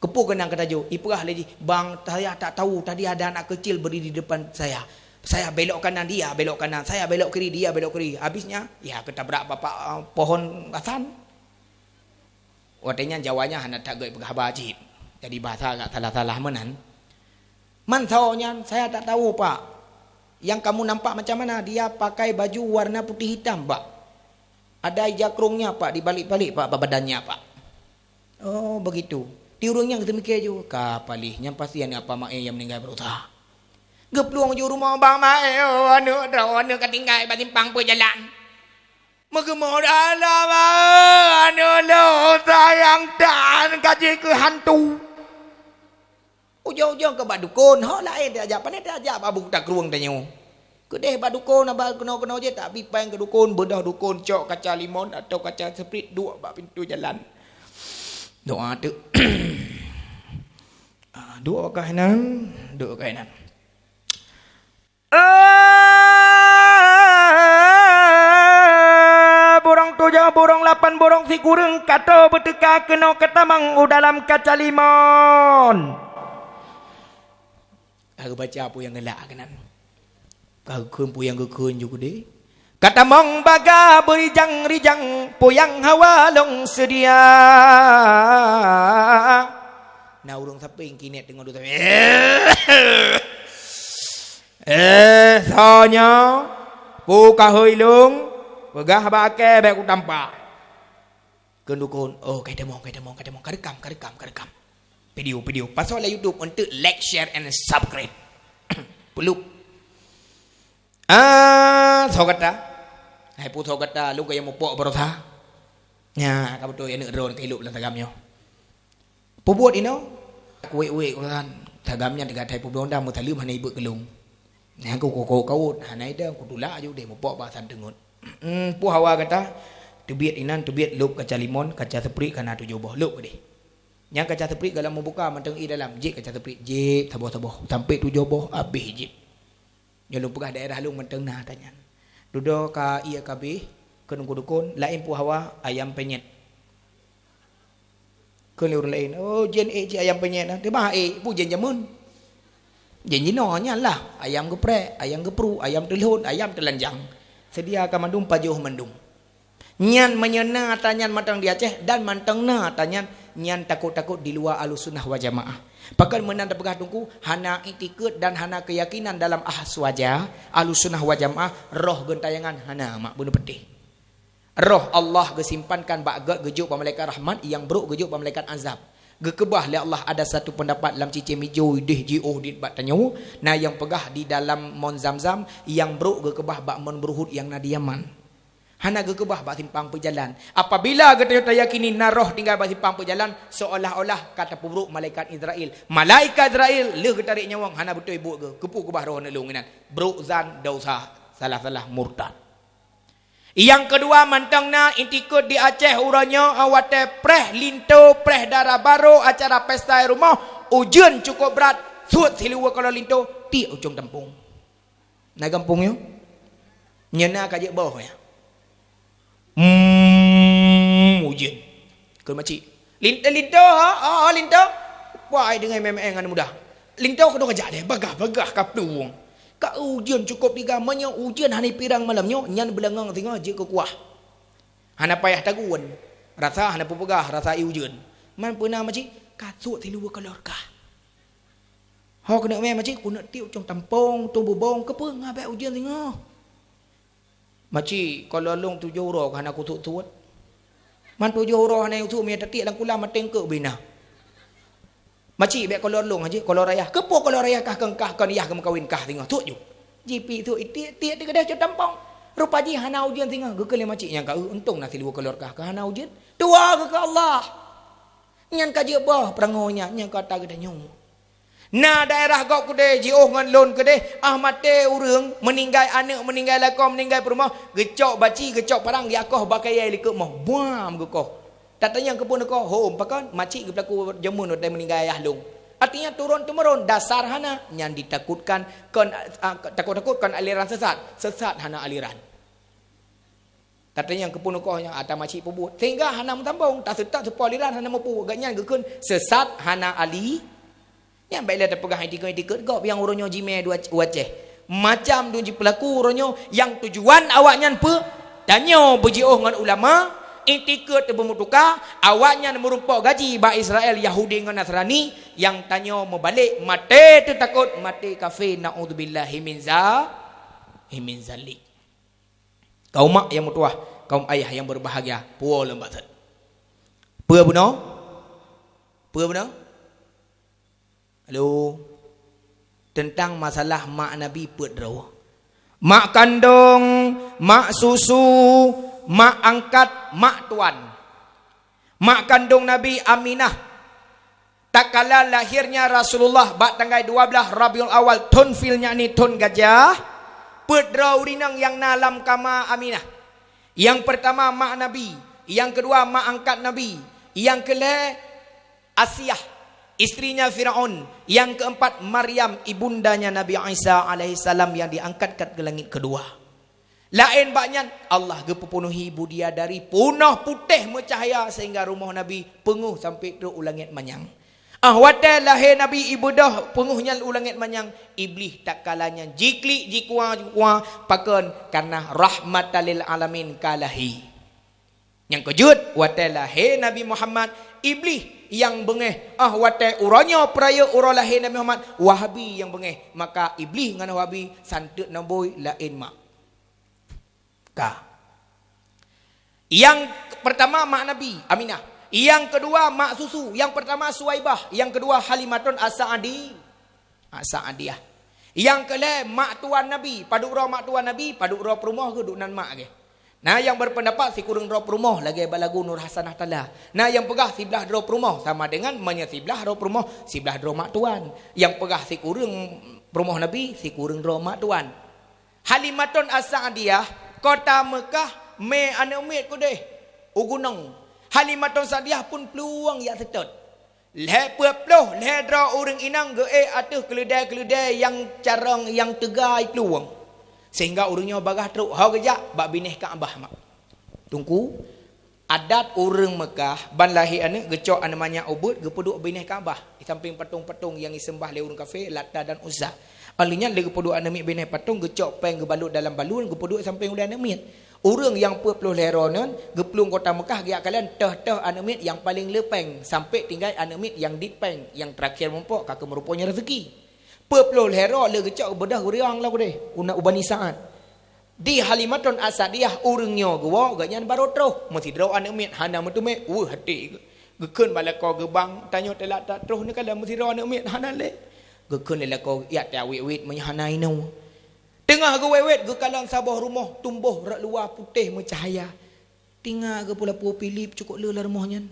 "Kapeue keunong katajo?" Ipeugah lé jih, "Bang, saya tak tahu, tadi ada anak kecil berdiri di depan saya. Saya belok kanan, dia belok kanan. Saya belok kiri, dia belok kiri. Habisnya, ya, ketabrak bapak, eh, pohon asam." Watée nyan Jawa nyan hana that gét peugah haba cit. Jadi bahasa agak salah-salah meunan. "Man soe nyan, saya tak tahu, Pak. Yang kamu nampak macam mana? Dia pakai baju warna putih hitam, Pak. Ada ija krongnya, Pak, di balik-balik, Pak, badannya, Pak." "Oh, begitu." Di ureuëng nyan geuteumiké ju, "Ka paléh, nyan pasti aneuk Apa Maé nyang meuninggai baroesa." Geuplueng ju rumoh, "Bang Maé, oh, aneuk droe, aneuk ka tinggai bak simpang peuet jalan." Meugeumeudah lama aneuk lôn sayang tan ka jeuet keu hantu. Ujong-ujong keu bak dukon, ho laén tajak, pane tajak bak abu takrueng tanyoe. Keudeh bak dukon, haba keunoe-keunoe jih, tabi péng keu dukon, beudôh dukon, cok kaca limon atau kaca sprit, duek bak pintoe jalan. Doa teuk. Ah, duek kah inan, duek kah inan. Eh, burong tujoh, burong lapan, burong sikureueng, kato beuteuka keunoe keutamong u dalam kaca limon. Ka geubaca peue nyang geulak keunan. Ka geukheun peue nyang geukheun ju keudeh. Ka tamong baga beurijang-rijang, peue nyang hawa lôn seudia. Na ureuëng sampéng kinék teungoh duek sampéng. Eh, soe nyoe? Peue ka hôi lôn? Peugah bak akai bék kutampa. Kheun dukon, "Oh, ka itamong, ka itamong, ka itamong. Ka reukam, ka reukam, ka reukam. Video, video. Pasoe lam YouTube, eunteuk like, share, and subscribe." Peulup. Ah, soe gata? Hai peue soe gata, lôn ka nyang mupok baroesa. Nya, ka beutôi aneuk droe ka ilop lam tagam nyoe. Peubuet inoe? Kuwék-wék urosan. Tagam nyan teuga that peubloe undang meutaleuem hana ibeuet keu lôn. Nyan ku koko kawot, hana idang, kutulak aju deh mupok bak san teungeut. Hmm, peue hawa gata? Teubiet inan, teubiet lôb kaca limon, kaca seuprit ka na tujoh boh. Lôb keudeh. Nyang kaca seuprit galak meubuka mantong ie dalam, jép kaca seuprit, jép saboh-saboh, sampai tujoh boh, habéh jép. Nyoe lôn peugah daerah lôn mantong na ata nyan. Dudoe ka ie ka habéh, kheun dukon-dukon, laén peue hawa, ayam penyet. Kheun lé ureuëng laén, "Oh, jén ék cit ayam penyet na." Teuba ék, peue jén jameun. Jén jinoe nyan lah, ayam geuprek, ayam geupru, ayam teulhon, ayam teulanjang. Seudia ka mandum, pajoh mandum. Nyan meunyoe na ata nyan mantong di Aceh dan mantong na ata nyan, nyan takot-takot di luwa Ahlussunnah wal Jamaah. Pakon meunan tapeugah Teungku, hana iktikeuet dan hana keuyakinan dalam Ahswaja, Ahlussunnah wal Jamaah, roh geuntayangan hana mak bunoe peuteh. Roh Allah geusimpankan bak gét geujok bak malaikat rahmat, nyang brok geujok bak malaikat azab. Geukeubah lé Allah ada satu peundapat lam cicém ijo deh jiôh dit bak tanyoe, na nyang peugah di dalam mon Zamzam, nyang brok geukeubah bak mon Beuruhut nyang na di Yaman. Hana geukeubah bak simpang peujalan. Apabila geutanyoe tayakini na roh tinggai bak simpang peujalan, seolah-olah ka tapeubrok malaikat Israel. Malaikat Israel lheueh geutarek nyawöng hana beutôi buet geuh. Keupeue keubah roh aneuk lôn inan? Brok zan, dosa, salah-salah, murtad. Nyang keudua mantong na iktikeuet di Aceh uroe nyoe, watée preh linto, preh dara barô, acara pesta rumoh, ujeuen cukôp brat, suet siluweue kolor linto, tiek ujong tampông. Na gampông nyoe? Nyoe na ka jeuet boh nyoe. Hmm, ujeuen. Kheun macik, "Lin-, eh, linto, ha? Ha, ha, linto?" Wah, ai deungon meu'en-meu'en ngon mudah. Linto keunoe jak deh, bagah-bagah ka plueng. Ka ujeuen cukôp tiga, meunyoe ujeuen hana pirang malam nyoe, nyan beulangöng singoh jeuet keu kuah. Hana payah tagun. Rasa hana peupeugah, rasa ie ujeuen. Man peue na macik, ka suet siluweue kolor kah. Ho keuneuk mé macik, keuneuk tiek ujong tampông, tueng bubông, keupeue ngabek ujeuen singoh. Macik, kalau lôn tujoh uroe ka hana kusuet-suet. Man tujoh uroe hana usuet, meunyo tatiek lam kulam, maté eungkôt bina. Macik, bék kolor lôn aja, kolor ayah. Keupeue kolor ayah kah keu kah kon yah geumeukawen kah singoh? Suet ju. Jipi suet, itiek-tiek teugadeh cot tampông. Rupa jih hana ujeuen singoh, geukheun lé macik nyang ka, "Eu, untông na siluweue kolor kah, ka hana ujeuen." Tuha geukheun Allah. Nyan ka jeuet boh peurangui nyan, nyan ka ata geutanyoe. Na daerah gob keudeh jiôh ngon lôn keudeh, ah maté ureuëng, meuninggai aneuk, meuninggai lakoe, meuninggai peurumoh, geucok baci, geucok parang, jiakoh bak kayèe likot moh, buam geukoh. Tatanyong keupeue neukoh, hom, pakon, macik geupeulaku jameun watèe meuninggai ayah lôn. Artinya turun-temurun, dasar hana, nyan ditakutkan kon, ah, takut-takut kon aliran sesat, sesat hana aliran. Tatanyong keupeue neukoh nyan ata macik peubuet. Sehingga hana meusambong, taseutôt seupôt aliran hana mupu. Gobnyan geukheun sesat hana ali. Nyan bèk lé tapeugah iktikeuet-iktikeuet gob nyang uroe nyoe jimè dua u Aceh. Macam dum jipeulaku uroe nyoe nyang tujuan awaknyan peue? Tanyoe beujiôh ngon ulama, iktikeuet teubeumeutuka, awaknyan meurumpok gaji bak Israel, Yahudi ngon Nasrani, nyang tanyoe meubalek maté teutakot, maté kafé, naudzubillahi min za-, min zalik. Kaum mak nyang meutuwah, kaum ayah nyang berbahagia, puwoe lôn bak thot. Peue bunoe? Peue bunoe? Halo. Teuntang masalah mak Nabi peuet droe. Mak kandong, mak susu, mak angkat, mak tuan. Mak kandong Nabi Aminah, tatkala lahirnya Rasulullah bak tanggai dua blaih Rabiul Awal thon fil, yakni thon gajah, peuet droe ureueng inong nyang na lam kama Aminah. Nyang peurtama mak Nabi, nyang keudua mak angkat Nabi, nyang keulhèe Asiah, istrinya Firaun, nyang keumpat Maryam, ibundanya Nabi Isa alaihissalam nyang diangkat kat keu langit keudua. Laén bak nyan, Allah geupeupunuhi bidadari punoh putéh meucahya sehingga rumoh Nabi peungeuh sampoe trok u langét manyang. Ah, watée lahé Nabi ibeudôh peungeuh nyan u langét manyang, Iblih tatkala nyan jiklik, jikua, jikua, pakon? Kareuna rahmatan lil alamin ka lahé. Nyang keujeuet, watée lahé Nabi Muhammad, Iblih nyang beungéh. Ah, watée uroe nyoe peurayeuk uroe lahé Nabi Muhammad, Wahabi nyang beungéh. Maka Iblih ngon Wahabi santeut nabôi laén mak. Ka. Nyang pertama mak Nabi, Aminah. Nyang keudua mak susu. Nyang pertama Suwaibah, nyang keudua Halimatun As-Sa'di-, As-Sa'diyah. Nyang keulhée mak tuan Nabi, padub droe mak tuan Nabi, padub droe peurumoh geuh duek nan mak geuh. Na nyang berpendapat sikureueng droe peurumoh lagée bak lagu Nur Hasanah Tala. Na nyang peugah siblah droe peurumoh sama dengan meunyoe siblah droe peurumoh, siblah droe mak tuan. Nyang peugah sikureueng peurumoh Nabi, sikureueng droe mak tuan. Halimatun As-Sa'diyah, kota Meukah, mé aneuëk miet keudeh u gunong. Halimatun Sa'diyah pun plueng jak seutôt. Lhée peuet ploh lhée droe ureuëng inong geuék ateueh keuleudée-keuleudée nyang carông nyang teuga i plueng, sehingga ureuëng nyoe bagaih trok ho geujak bak binéh Ka'bah mak. Teungku, adat ureuëng Meukah ban lahé aneuëk geucok aneuëk manyak ubeuet geupeuduek binéh Ka'bah, di sampéng patong-patong nyang jiseumbah lé ureuëng kafé, Lata dan Uzza. Óh lheueh nyan lé geupeuduek aneuëk miet binéh patong, geucok péng geubalot dalam balun, geupeuduek sampéng ulée aneuëk miet. Ureuëng nyang peuet ploh lhée droe nyan geuplueng kota Meukah geujak kalon teuh-teuh aneuëk miet nyang paleng le péng, sampoe tinggai aneuëk miet nyang dit péng, nyang teurakhé meurumpok ka keuh meurumpok nyan raseuki. Peuet ploh lhée droe lé geucok beudôh geuriong lam keudeh u Bani Sa'ad. Di Halimatun As-Sa'diyah ureuëng nyoe geuwoe, gobnyan barô troh, meusidroe aneuëk miet hana meuteumé, weueh até geuh. Geukheun bak lakoe geubang, tanyoe teulat that troh neukalon meusidroe aneuëk miet hana lé. Geukheun lé lakoe, "Jak teuawét-wét meunyoe hana inoe." Teungoh geuwét-wét geukalon saboh rumoh tumboh rot luwa putéh meucahya. Tingat geupeulapue Pilip cukôp le lam rumoh nyan.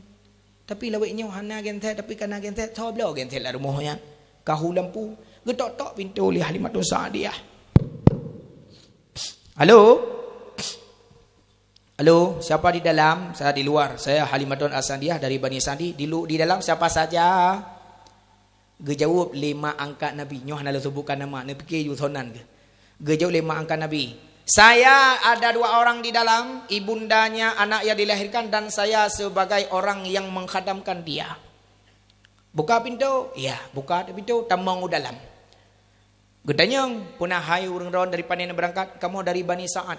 Tapi lawét nyoe hana genset, tapi ka na genset, soe bloe genset lam rumoh nyan. Ka hu lampu, geutok-tok pintoe lé Halimatun Sa'diyah. Halo? Halo, siapa di dalam? Saya di luar. Saya Halimatun As-Sa'diyah dari Bani Sa'di. Di lu-, di dalam siapa saja? Geujaweueb lé mak angkat Nabi. Nyoe hana lôn seubutkan nama, neupike yue sonan geuh. Geujaweueb lé mak angkat Nabi, "Saya ada dua orang di dalam, ibundanya anak yang dilahirkan dan saya sebagai orang yang mengkhadamkan dia." "Buka pintoe?" "Ya, buka pintoe, tamong u dalam." Geutanyong, "Peue na hai ureuëng droe, dari pane na beurangkat?" "Kamoe dari Bani Sa'ad."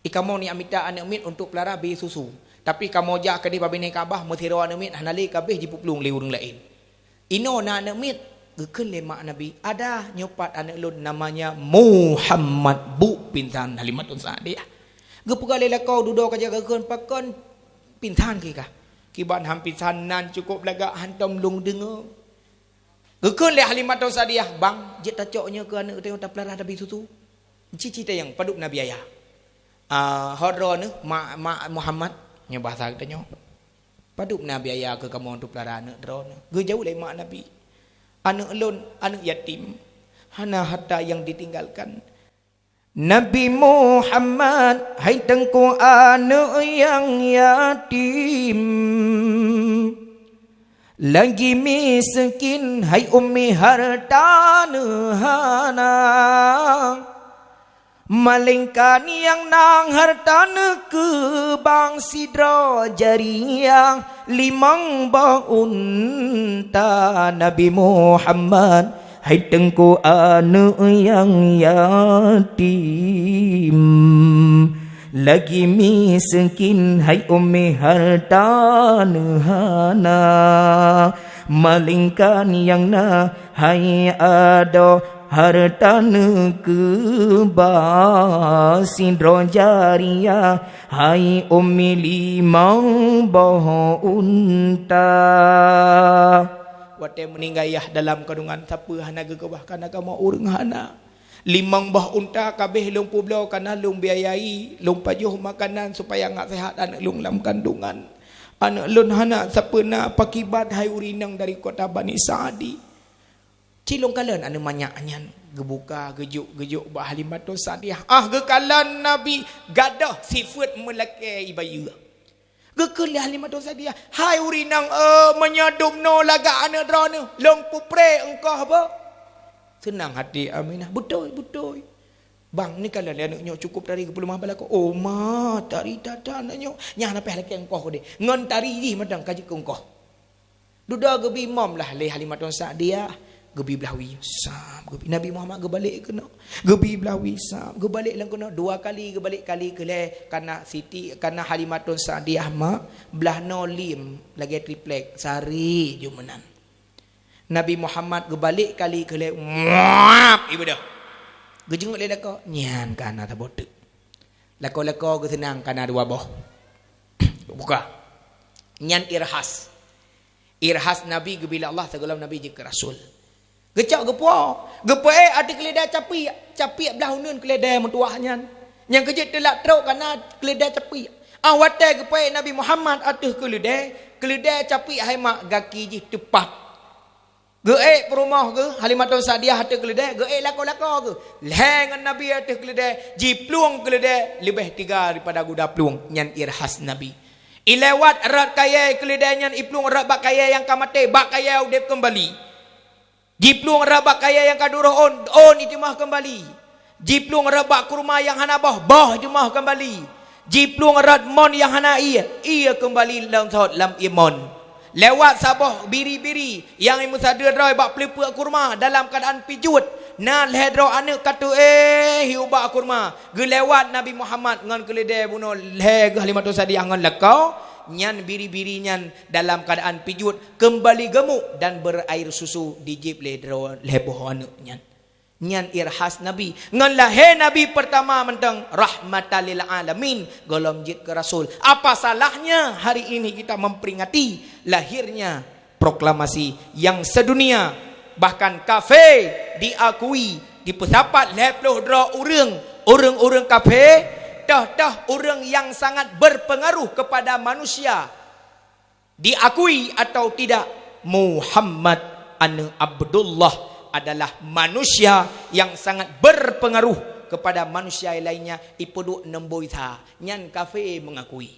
"I kamoe neujak mita aneuëk miet untuk peulara bée susu. Tapi kamoe jak keudeh bak binéh Ka'bah, meusidroe aneuëk miet hana lé, ka abéh jipeuplueng lé ureuëng laén." "Inoe na aneuëk miet?" Geukheun lé mak Nabi, "Ada, nyoe pat aneuëk lôn, namanya Muhammad." Bup pingsan Halimatun Sa'diyah. Geupeugah lé lakoe dudoe ka jak geukheun, "Pakon pingsan keu kah?" "Kiban han pingsan, nan cukôp lagak hantom lôn deungoe." Geukheun lé Halimatun Sa'diyah, "Bang, jeuet tacok nyoe keu aneuëk teuh tapeulara tabi susu." Ci-ci tayang padub na biaya. "Ah, ho droeneuh, mak, mak Muhammad," nyoe bahasa geutanyoe. "Padub na biaya keu kamoe tapeulara aneuëk droeneuh?" Geujaweueb lé mak Nabi, "Aneuëk lôn aneuëk yatim, hana harta yang ditinggalkan." "Nabi Muhammad, hai Teungku aneuëk nyang yatim, lagi miskin, hai ummi harta neuh hana. Malaingkan nyang na harta neuh keubang sidroe jariah, limong boh unta." "Nabi Muhammad, hai Teungku aneuëk nyang yatim, lagi miskin, hai ummi harta neuh hana. Malaingkan nyang na hai adoe harta neuh keubang sidroe jariah, hai ummi limong boh unta." Watée meuninggai yah dalam kandungan, sapeue hana geukeubah, kana kamoe ureuëng hana. Limong boh unta ka abéh lôn peubloe, kana lôn biayai, lôn pajoh makanan supaya ngat seuhat aneuëk lôn lam kandungan. Aneuëk lôn hana sapeue na, pakiban hai ureuëng inong dari kota Bani Sa'di. Ci lôn kalon aneuëk manyak nyan geubuka, geujok-geujok bak Halimatun Sa'diyah. Ah, geukalon Nabi gadôh sifeuet meulakée i bayeue. Geukheun lé Halimatun Sa'diyah, "Hai ureuëng inong, eh, meunyoe dum noe lagak aneuëk droeneuh, lôn peupreh eungkoh beuh." Seunang hati Aminah, "Beutôi, beutôi. Bang, neukalon lé aneuëk nyoe cukôp tari geupeuleumah bak lakoe." "Oh ma, tari that-that aneuëk nyoe. Nyan hana payah lakée eungkoh keudeh. Ngon tari jih mantong ka jeuet keu eungkoh." Dudoe geubi mom lah lé Halimatun Sa'diyah, geubi blah wie, sab, geubi. Nabi Muhammad geubalek keunoe, geubi blah wie, sab, geubalek lam keunoe, dua kali geubalek, kali keulhèe kana Siti, kana Halimatun Sa'diyah mak, blah noe lhèe lagèe triplek, sari ju meunan. Nabi Muhammad geubalek kali keulhèe, muap, ibadah. Geujeungeuet lé lakoe, nyan kana saboh teuk. Lakoe-lakoe geuseunang kana dua boh. Buka. Nyan irhas. Irhas Nabi geubri lé Allah sigohlom Nabi jeuet keu rasul. Geucok geupuwoe, geupuwoe ateueh keuleudèe capiek, capiek blah uneuen keuleudèe meutuwah nyan. Nyang keujeuet teulak trok kana keuleudèe capiek. Ah watèe geupuwoe Nabi Muhammad ateueh keuleudèe, keuleudèe capiek hai mak gaki jih teupah. Geuék peurumoh geuh, Halimatun Sa'diyah ateueh keuleudèe, geuék lakoe-lakoe geuh. Lhèe ngon Nabi ateueh keuleudèe, jiplueng keuleudèe leubeh tiga daripada guda plueng, nyan irhas Nabi. Ilewat rot kayèe keuleudèe nyan iplueng rot bak kayèe nyang ka maté, bak kayèe udép keumbali. Jiplueng rot bak kayèe nyang ka duroh ôn, ôn iteumah keumbali. Jiplueng rot bak kurma nyang hana boh, boh iteumah keumbali. Jiplueng rot mon nyang hana ié, ié keumbali lom sot lam ié mon. Lewat saboh biri-biri nyang meusadeue droe bak peuleupeuk kurma dalam keuadaan pijuet, na lhèe droe aneuk ka tuéh ubak kurma. Geulewat Nabi Muhammad ngon keuleudèe bunoe lhèe geuh Halimatun Sa'diyah ngon lakoe, nyan biri-biri nyan dalam keuadaan pijuet, keumbali geumuk dan berair susu dijieb lé droe lhèe boh aneuk nyan. Nyan irhas Nabi. Ngon lahé Nabi peurtama mantong rahmatan lil alamin, gohlom jeuet keu rasul. Apa salahnya hari ini kita memperingati lahirnya proklamasi yang sedunia? Bahkan kafé diakui, dipeusapat lhèe ploh droe ureuëng, ureuëng-ureuëng kafé, toh-toh ureuëng yang sangat berpengaruh kepada manusia. Diakui atau tidak, Muhammad aneuk Abdullah adalah manusia yang sangat berpengaruh kepada manusia lainnya, ipeuduek nombor sa. Nyan kafé mengakui.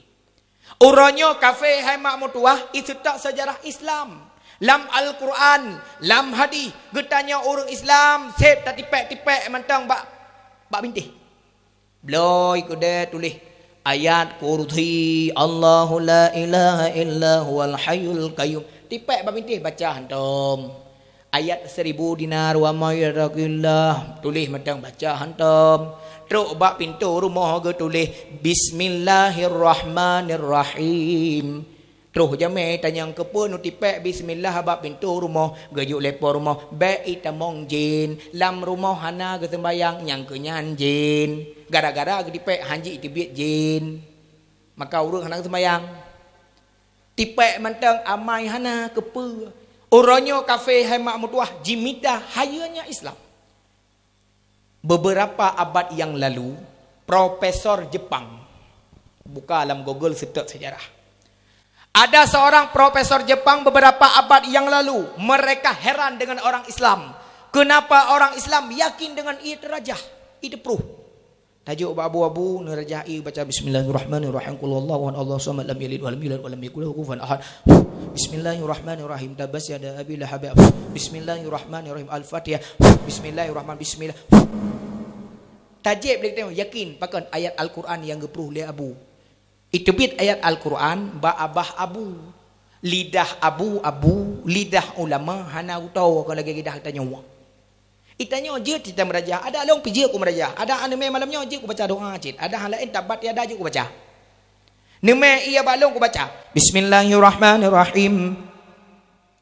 Uroe nyoe kafé hai mak meutuwah iseutôt sejarah Islam. Lam Al-Quran, lam hadih, geutanyoe ureuëng Islam sép tatipék-tipék mantong bak, bak bintéh. Bloe keudéh tuléh ayat kursi, Allahu la ilaha illa huwal hayyul qayyum. Tipék bak bintéh baca hantom. Ayat seribu dinar, wa may yattaqillah, tuléh mantong baca hantom. Trok bak pintoe rumoh geutuléh bismillahirrahmanirrahim. Troh jamé tanyong keupeue neutipék bismillah bak pintoe rumoh, geujok lé po rumoh, bék itamong jén. Lam rumoh hana geuseumbayang, nyang keu nyan jén. Gara-gara geutipék hanjeuet teubiet jén. Maka ureuëng hana geuseumbayang. Tipék mantong amai hana keupeue. Uroe nyoe kafé hai mak meutuwah jimita hayeue nyan Islam. Beberapa abad yang lalu, profesor Jepang, buka lam Google seutôt sejarah. Ada seorang profesor Jepang beberapa abad yang lalu, mereka heran dengan orang Islam. Kenapa orang Islam yakin dengan ie teurajah, ie teupruh? Tajok bak abu-abu, neurajah ie baca bismillahirrahmanirrahim, qul huwallahu ahad, Allahu samad, lam yalid walam yulad walam yakul lahu kufuwan ahad. Bismillahirrahmanirrahim. Tabbat yada Abi Lahab. Bismillahirrahmanirrahim. Al-Fatihah. Bismillahirrahman-, bismillah. Tajéb lé geutanyoe, yakin pakon ayat Al-Quran nyang geupruh lé abu. Iteubiet ayat Al-Quran bak babah abu. Lidah abu-abu, lidah ulama hana geutoe kon lagée lidah geutanyoe. Itanyoe jeuet cit tameurajah, adak lôn pih jeuet kumeurajah, adak aneuk mé malam nyoe jeuet kubaca doa cit, adak hana laén tabbat yada jeuet kubaca. Neumé ie bak lôn kubaca, Bismillahirrahmanirrahim.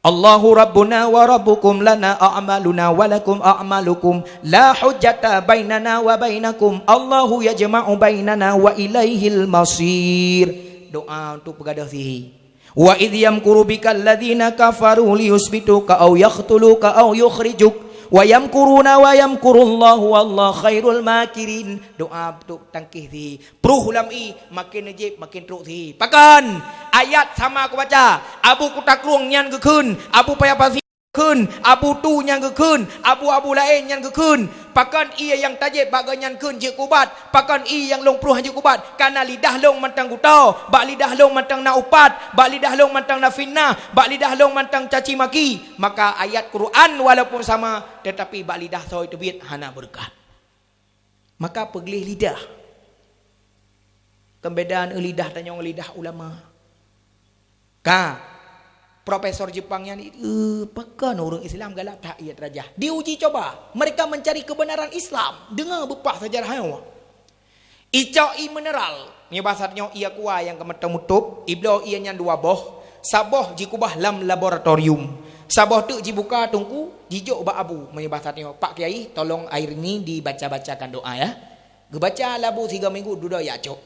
Allahu rabbuna wa rabbukum, lana a'maluna wa lakum a'malukum, la hujjata bainana wa bainakum, Allahu yajma'u bainana wa ilaihil masir. Doa untuk peugadôh sihé. Wa idh yamkuru bikal ladzina kafaru liyutsbituka aw yaqtuluka aw yukhrijuk, wa yamkuruna wa yamkurullahu wallahu khairul makirin. Doa untuk tangkéh sihé. Pruh lam ie, maken neujéb, maken trok sihé. Pakon? Ayat sama kubaca. Abu Kuta Krueng nyan geukheun, Abu Paya Pasi kheun, Abu Tu nyan geukheun, abu-abu laén nyan geukheun. Pakon ie nyang tajéb bak geuh nyan kheun jeuet kubat? Pakon ie nyang lôn pruh jeuet kubat? Kana lidah lôn mantong geutoe, bak lidah lôn mantong na upat, bak lidah lôn mantong na fitnah, bak lidah lôn mantong caci maki. Maka ayat Quran walaupun sama, tetapi bak lidah soe teubiet hana beureukat. Maka peugleh lidah. Kon beda lidah tanyoe ngon lidah ulama. Ka. Profesor Jepang nyan, eh, pakon ureuëng Islam galak that ié teurajah. Diuji coba, mereka mencari kebenaran Islam. Deungoe beupah sejarah nyoe. Icok ié mineral, meunyoe basa tanyoe ié aqua nyang ka meuteumutôb, ibloe ié nyan dua boh, saboh jikubah lam laboratorium. Saboh teuk jibuka teungku, jijok bak abu, meunyoe basa tanyoe, "Pak Kiai, tolong air ini dibaca-bacakan doa ya." Geubaca lam abu sigoe minggu, dudoe jak cok.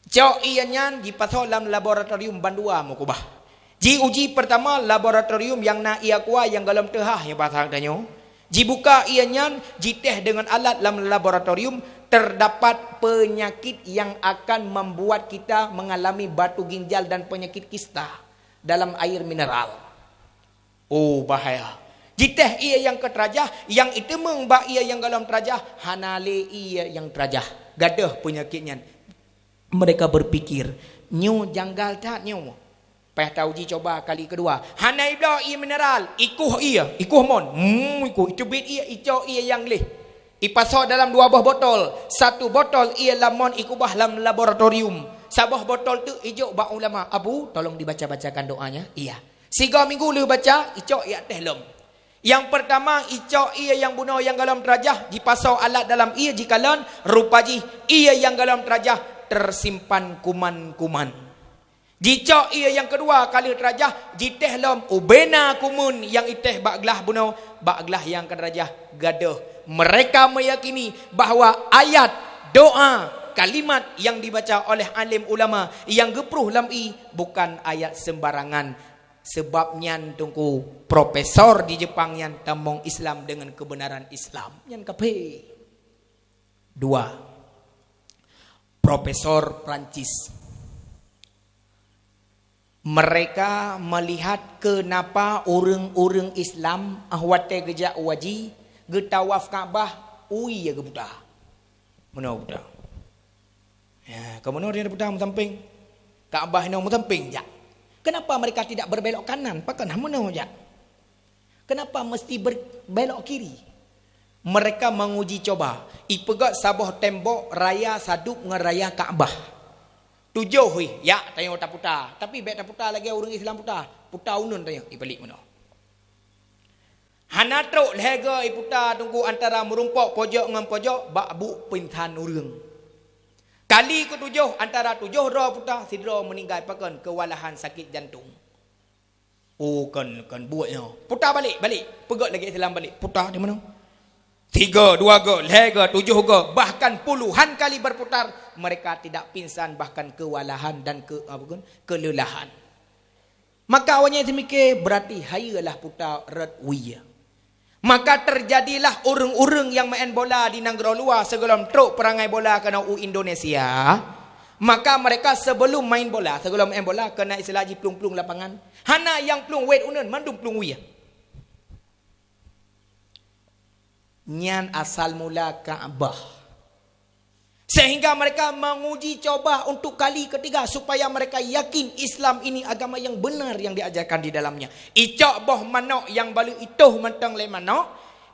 Cok ié nyan jipasoe lam laboratorium bandua meukubah. Jiuji pertama laboratorium nyang na ié aqua nyang gohlom teuhah nyoe basa tanyoe. Jibuka ié nyan, jiteh deungon alat lam laboratorium, terdapat penyakit yang akan membuat kita mengalami batu ginjal dan penyakit kista dalam air mineral. Oh, bahaya. Jiteh ié nyang ka teurajah, nyang iteumeung bak ié nyang gohlom teurajah, hana lé ié nyang teurajah. Gadôh peunyakét nyan. Mereka berpikir, "Nyoe janggal that nyoe." Payah tauji coba kali keudua. Hana ibloe ié mineral, ikueh ié, ikueh mon. Hmm, ikueh, iteubiet ié, icok ié nyang gleh. Ipasoe dalam dua boh botol. Satu botol ié lam mon ikubah lam laboratorium. Saboh botol teuk ijok bak ulama, "Abu, tolong dibaca-bacakan doanya." Iya. Sigoe minggu lheueh baca, icok ié teh lom. Nyang pertama, icok ié nyang bunoe nyang gohlom teurajah, jipasoe alat dalam ié jikalon, rupa jih ié nyang gohlom teurajah tersimpan kuman-kuman. Jicok ié nyang keudua ka lheueh teurajah, jiteh lom ubena kumeun nyang iteh bak glah bunoe, bak glah nyang ka teurajah gadôh. Mereka meyakini bahwa ayat, doa, kalimat yang dibaca oleh alim ulama yang geuprôh lam ié bukan ayat sembarangan. Sebab nyan teungku, profesor di Jepang nyan tamong Islam dengan kebenaran Islam. Nyan kaphé. Dua, profesor Prancis. Mereka melihat kenapa ureuëng-ureuëng Islam ah watée geujak u haji, geutawaf Ka'bah, ui ya geubuta. Meunoe buta. Ya, kamoe nyoe dia buta meusampéng. Ka'bah nyoe meusampéng jak. Kenapa mereka tidak berbelok kanan? Pakon hana meunoe jak? Kenapa mesti berbelok kiri? Mereka menguji coba. Ipeugét saboh tembok raya sadub ngon raya Ka'bah. Tujoh ih, jak tanyoe taputa. Tapi bék taputa lagée ureuëng Islam puta. Puta uneun tanyoe, ipalik meunoe. Hana trok lhée goe iputa teungku antara meurumpok pojok ngon pojok bak buet pingsan ureuëng. Kali keutujoh antara tujoh droe puta, sidroe meuninggai pakon keuwalahan sakét jantung. Oh, kon, kon buet nyoe. Puta balik, balik. Peugét lagée Islam balik. Puta di mana? Tiga, dua go, lhée go, tujoh go, bahkan puluhan kali berputar, mereka tidak pingsan, bahkan kewalahan dan ke, apa kon, kelelahan. Maka awaknyan teumike, berarti hayeue lah puta rot wie. Maka terjadilah ureuëng-ureuëng nyang meu'en bola di nanggroe luwa sigohlom trok peurangai bola keunoe u Indonesia. Maka mereka sebelum main bola, sigohlom meu'en bola, keunan istilah jih plueng-plueng lapangan. Hana nyang plueng wet uneun, mandum plueng wie. Nyan asal mula Ka'bah. Sehingga mereka menguji coba untuk kali ketiga supaya mereka yakin Islam ini agama yang benar yang diajarkan di dalamnya. Icok boh manok nyang balu itoh mantong lé manok,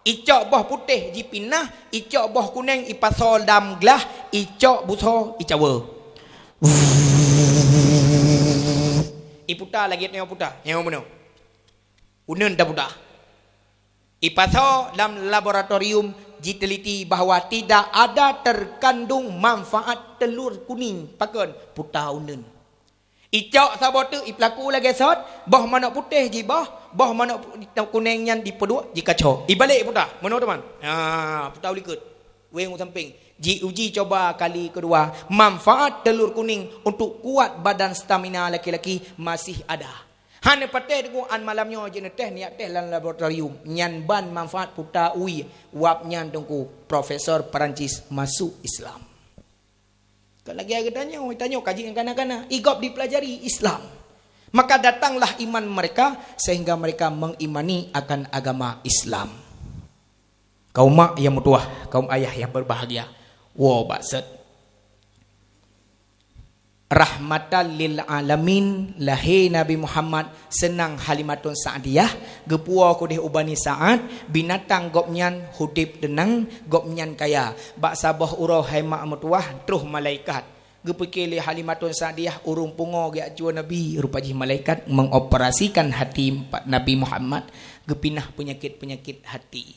icok boh putéh jipinah, icok boh kuneng ipasoe lam glah, icok busoe icawa. Iputa lagée nyoe puta, nyoe bunoe. Uneun taputa. Ipasoe lam laboratorium jiteliti bahwa tidak ada terkandung manfaat telur kuning. Pakon? Puta uneun. Icok saboh teuk ipeulaku lagée sot, boh manok putéh jiboh, boh manok pu-, kuneng nyan dipeuduek jikaco. Ibalek puta. Meunoe teuma. Ha, puta u likot. Weng u sampéng. Jiuji coba kali keudua, manfaat telur kuning untuk kuat badan stamina laki-laki masih ada. Hana patéh teungku, an malam nyoe jeuet neuteh, neujak teh lam laboratorium. Nyan ban manfaat puta wie, wab nyan teungku Profesor Perancis masuk Islam. Kon lagée geutanyoe, tanyoe kaji nyang kana-kana, i gob dipelajari Islam. Maka datanglah iman mereka sehingga mereka mengimani akan agama Islam. Kaum mak nyang meutuwah, kaum ayah nyang berbahagia, woe bak sot. Rahmatan lil alamin, lahé Nabi Muhammad seunang Halimatun Sa'diyah, geupuwoe keudeh u Bani Sa'ad, binatang gobnyan udeb teunang, gobnyan kaya. Bak saboh uroe hai mak meutuwah, troh malaikat. Geupike lé Halimatun Sa'diyah ureuëng pungo geujak cue Nabi, rupa jih malaikat mengoperasikan hati Nabi Muhammad, geupinah penyakit-penyakit hati.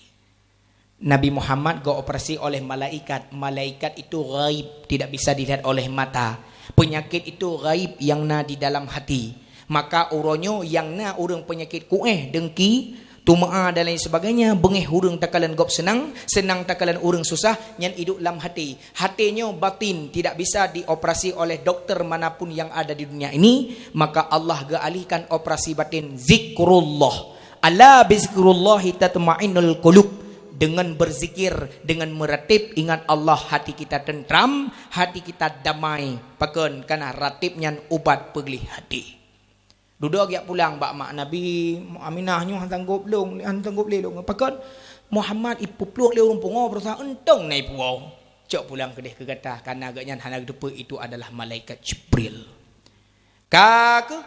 Nabi Muhammad geuoperasi oleh malaikat. Malaikat itu ghaib, tidak bisa dilihat oleh mata. Penyakit itu ghaib yang na di dalam hati. Maka uroe nyoe nyang na ureuëng peunyakét kuéh, dengki, tumaa dan lain sebagainya, beungéh ureuëng takalon gob seunang, seunang takalon ureuëng susah, nyan idup lam hati. Hati nyoe batin, tidak bisa dioperasi oleh doktor manapun yang ada di dunia ini, maka Allah geualihkan operasi batin zikrullah. Ala bizikrullahi tatmainnul qulub. Dengan berzikir, dengan meratib, ingat Allah, hati kita tentram, hati kita damai. Pakon? Karena ratib nyan ubat peugleh hati. Dudoe geujak pulang bak mak Nabi, Aminah nyoe han sanggob lôn, han sanggob lé lôn. Pakon? Muhammad ipeuplueng lé ureuëng pungo, berusaha untông na ipuwoe. Cok pulang keudeh keu gata, karena gobnyan hana geuteupeue itu adalah malaikat Jibril. Ka keuh,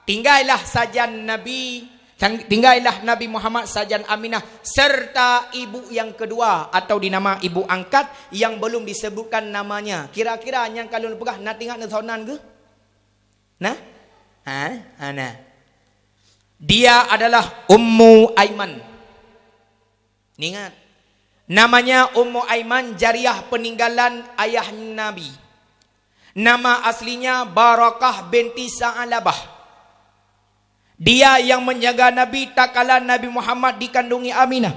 tinggailah sajan Nabi, tang-, tinggailah Nabi Muhammad sajan Aminah serta ibu yang kedua atau dinama ibu angkat yang belum disebutkan namanya. Kira-kira nyang ka lôn peugah na teuingat neusoe nan geuh? Nah? Ha? Ha, nah. Dia adalah Ummu Aiman. Ingat. Namanya Ummu Aiman, jariah peninggalan ayah Nabi. Nama aslinya Barakah binti Sa'labah. Dia yang menjaga Nabi tatkala Nabi Muhammad dikandungi Aminah.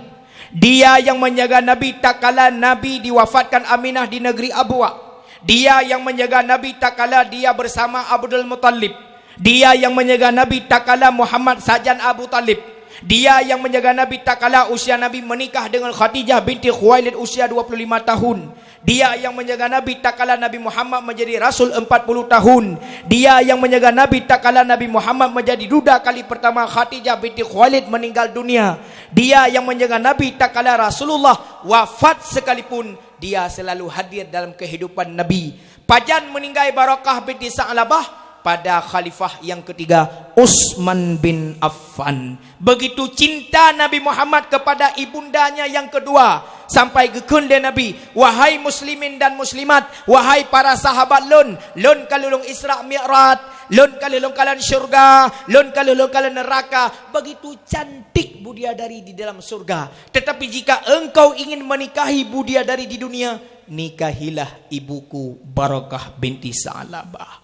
Dia yang menjaga Nabi tatkala Nabi diwafatkan Aminah di negeri Abwa. Dia yang menjaga Nabi tatkala dia bersama Abdul Muttalib. Dia yang menjaga Nabi tatkala Muhammad sajan Abu Talib. Dia yang menjaga Nabi tatkala usia Nabi menikah dengan Khadijah binti Khuwailid usia dua puluh lima tahun. Dia yang menjaga Nabi tatkala Nabi Muhammad menjadi rasul empat puluh tahun. Dia yang menjaga Nabi tatkala Nabi Muhammad menjadi duda kali pertama, Khadijah binti Khuwailid meninggal dunia. Dia yang menjaga Nabi tatkala Rasulullah wafat sekalipun, dia selalu hadir dalam kehidupan Nabi. Pajan meninggai Barakah binti Sa'labah? Pada khalifah yang ketiga, Utsman bin Affan. Begitu cinta Nabi Muhammad kepada ibundanya yang kedua, sampai geukheun lé Nabi, "Wahai muslimin dan muslimat, wahai para sahabat lôn, lôn ka lheueh lôn Isra Mi'raj, lôn ka lheueh lôn kalon syurga, lôn ka lheueh lôn kalon neuraka." Begitu cantik budiadari di dalam surga. Tetapi jika engkau ingin menikahi budiadari di dunia, nikahilah ibuku Barakah binti Sa'labah.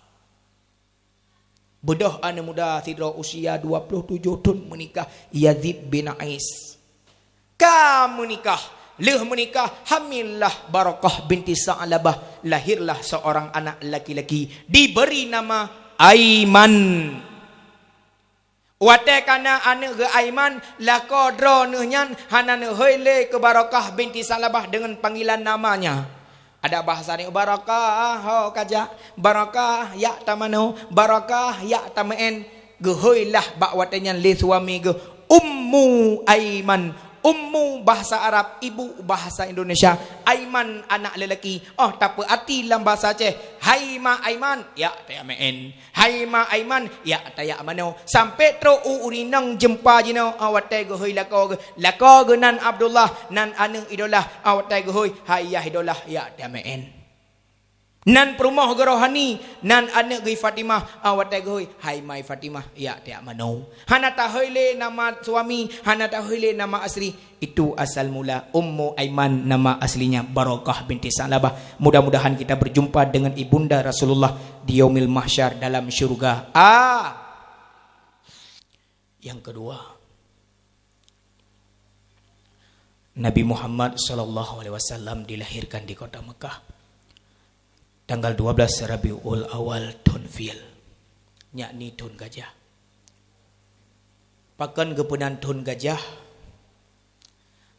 Beudôh aneuk muda sidroe usia dua puluh tujoh thon meunikah, Yazid bin Ais. Ka meunikah, lheueh meunikah, hamillah Barakah binti Sa'labah, lahirlah seorang anak laki-laki, diberi nama Aiman. Watée ka na aneuk geuh Aiman, lakoe droeneuh nyan hana neuhôi lé keu Barakah binti Sa'labah deungon panggilan namanya. Ada bahasa ni, "Barakah, ho kajak, Barakah, yak tamanoe, Barakah, yak tameu'en." Geuhoilah bak watée nyan lé suami geuh Ummu Aiman. Ummu bahasa Arab, ibu bahasa Indonesia. Aiman anak lelaki. Oh, tapeuati lam bahasa Aceh. Hai ma Aiman, yak tameu'en. Hai ma Aiman, yak tayak manoe. Sampai trok u ureueng inong jeumpa jinoe, ah, watée geuhôi lakoe geuh. Lakoe geuh nan Abdullah, nan aneuk Idolah, ah, watée geuhôi, hai yah Idolah, yak tameu'en. Nan peurumoh geuh Rohani, nan aneuk geuh Fatimah, ah, watée geuhôi, hai ma Fatimah, yak tayak manoe. Hana tahôi lé nama suami, hana tahôi lé nama asli. Itu asal mula Ummu Aiman, nama aslinya Barakah binti Sa'labah. Mudah-mudahan kita berjumpa dengan ibunda Rasulullah di Yaumil Mahsyar dalam syurga. Ah. Yang kedua, Nabi Muhammad sallallahu alaihi wasallam dilahirkan di kota Mekah tanggal dua belas Rabiul Awal thon Fil, yakni thon gajah. Pakon geupeunan thon gajah?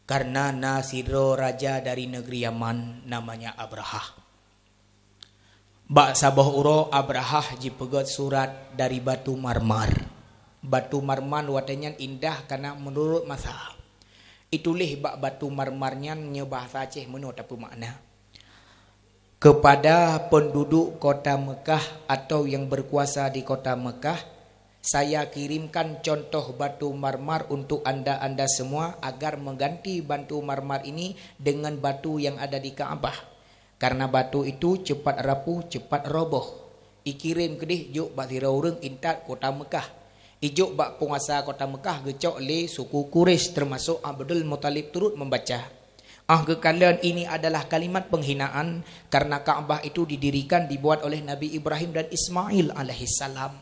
Karena na sidroe raja dari negeri Yaman namanya Abrahah. Bak saboh uroe Abrahah jipeugét surat dari batu marmar. Batu marmar watée nyan indah karena menurut masa. Ituléh bak batu marmar nyan nyoe bahasa Aceh meunoe tapeumakna. Kepada penduduk kota Mekah atau yang berkuasa di kota Mekah, saya kirimkan contoh batu marmar untuk anda-anda semua agar mengganti batu marmar ini dengan batu yang ada di Ka'bah. Karena batu itu cepat rapuh, cepat roboh. Ikirém keudeh jok bak sidroe ureuëng intat kota Meukah. Ijok bak peunguasa kota Meukah geucok lé suku Quraisy, termasuk Abdul Muthalib turut membaca. Ah, geukalon ini adalah kalimat penghinaan karena Ka'bah itu didirikan, dibuat oleh Nabi Ibrahim dan Ismail alaihissalam.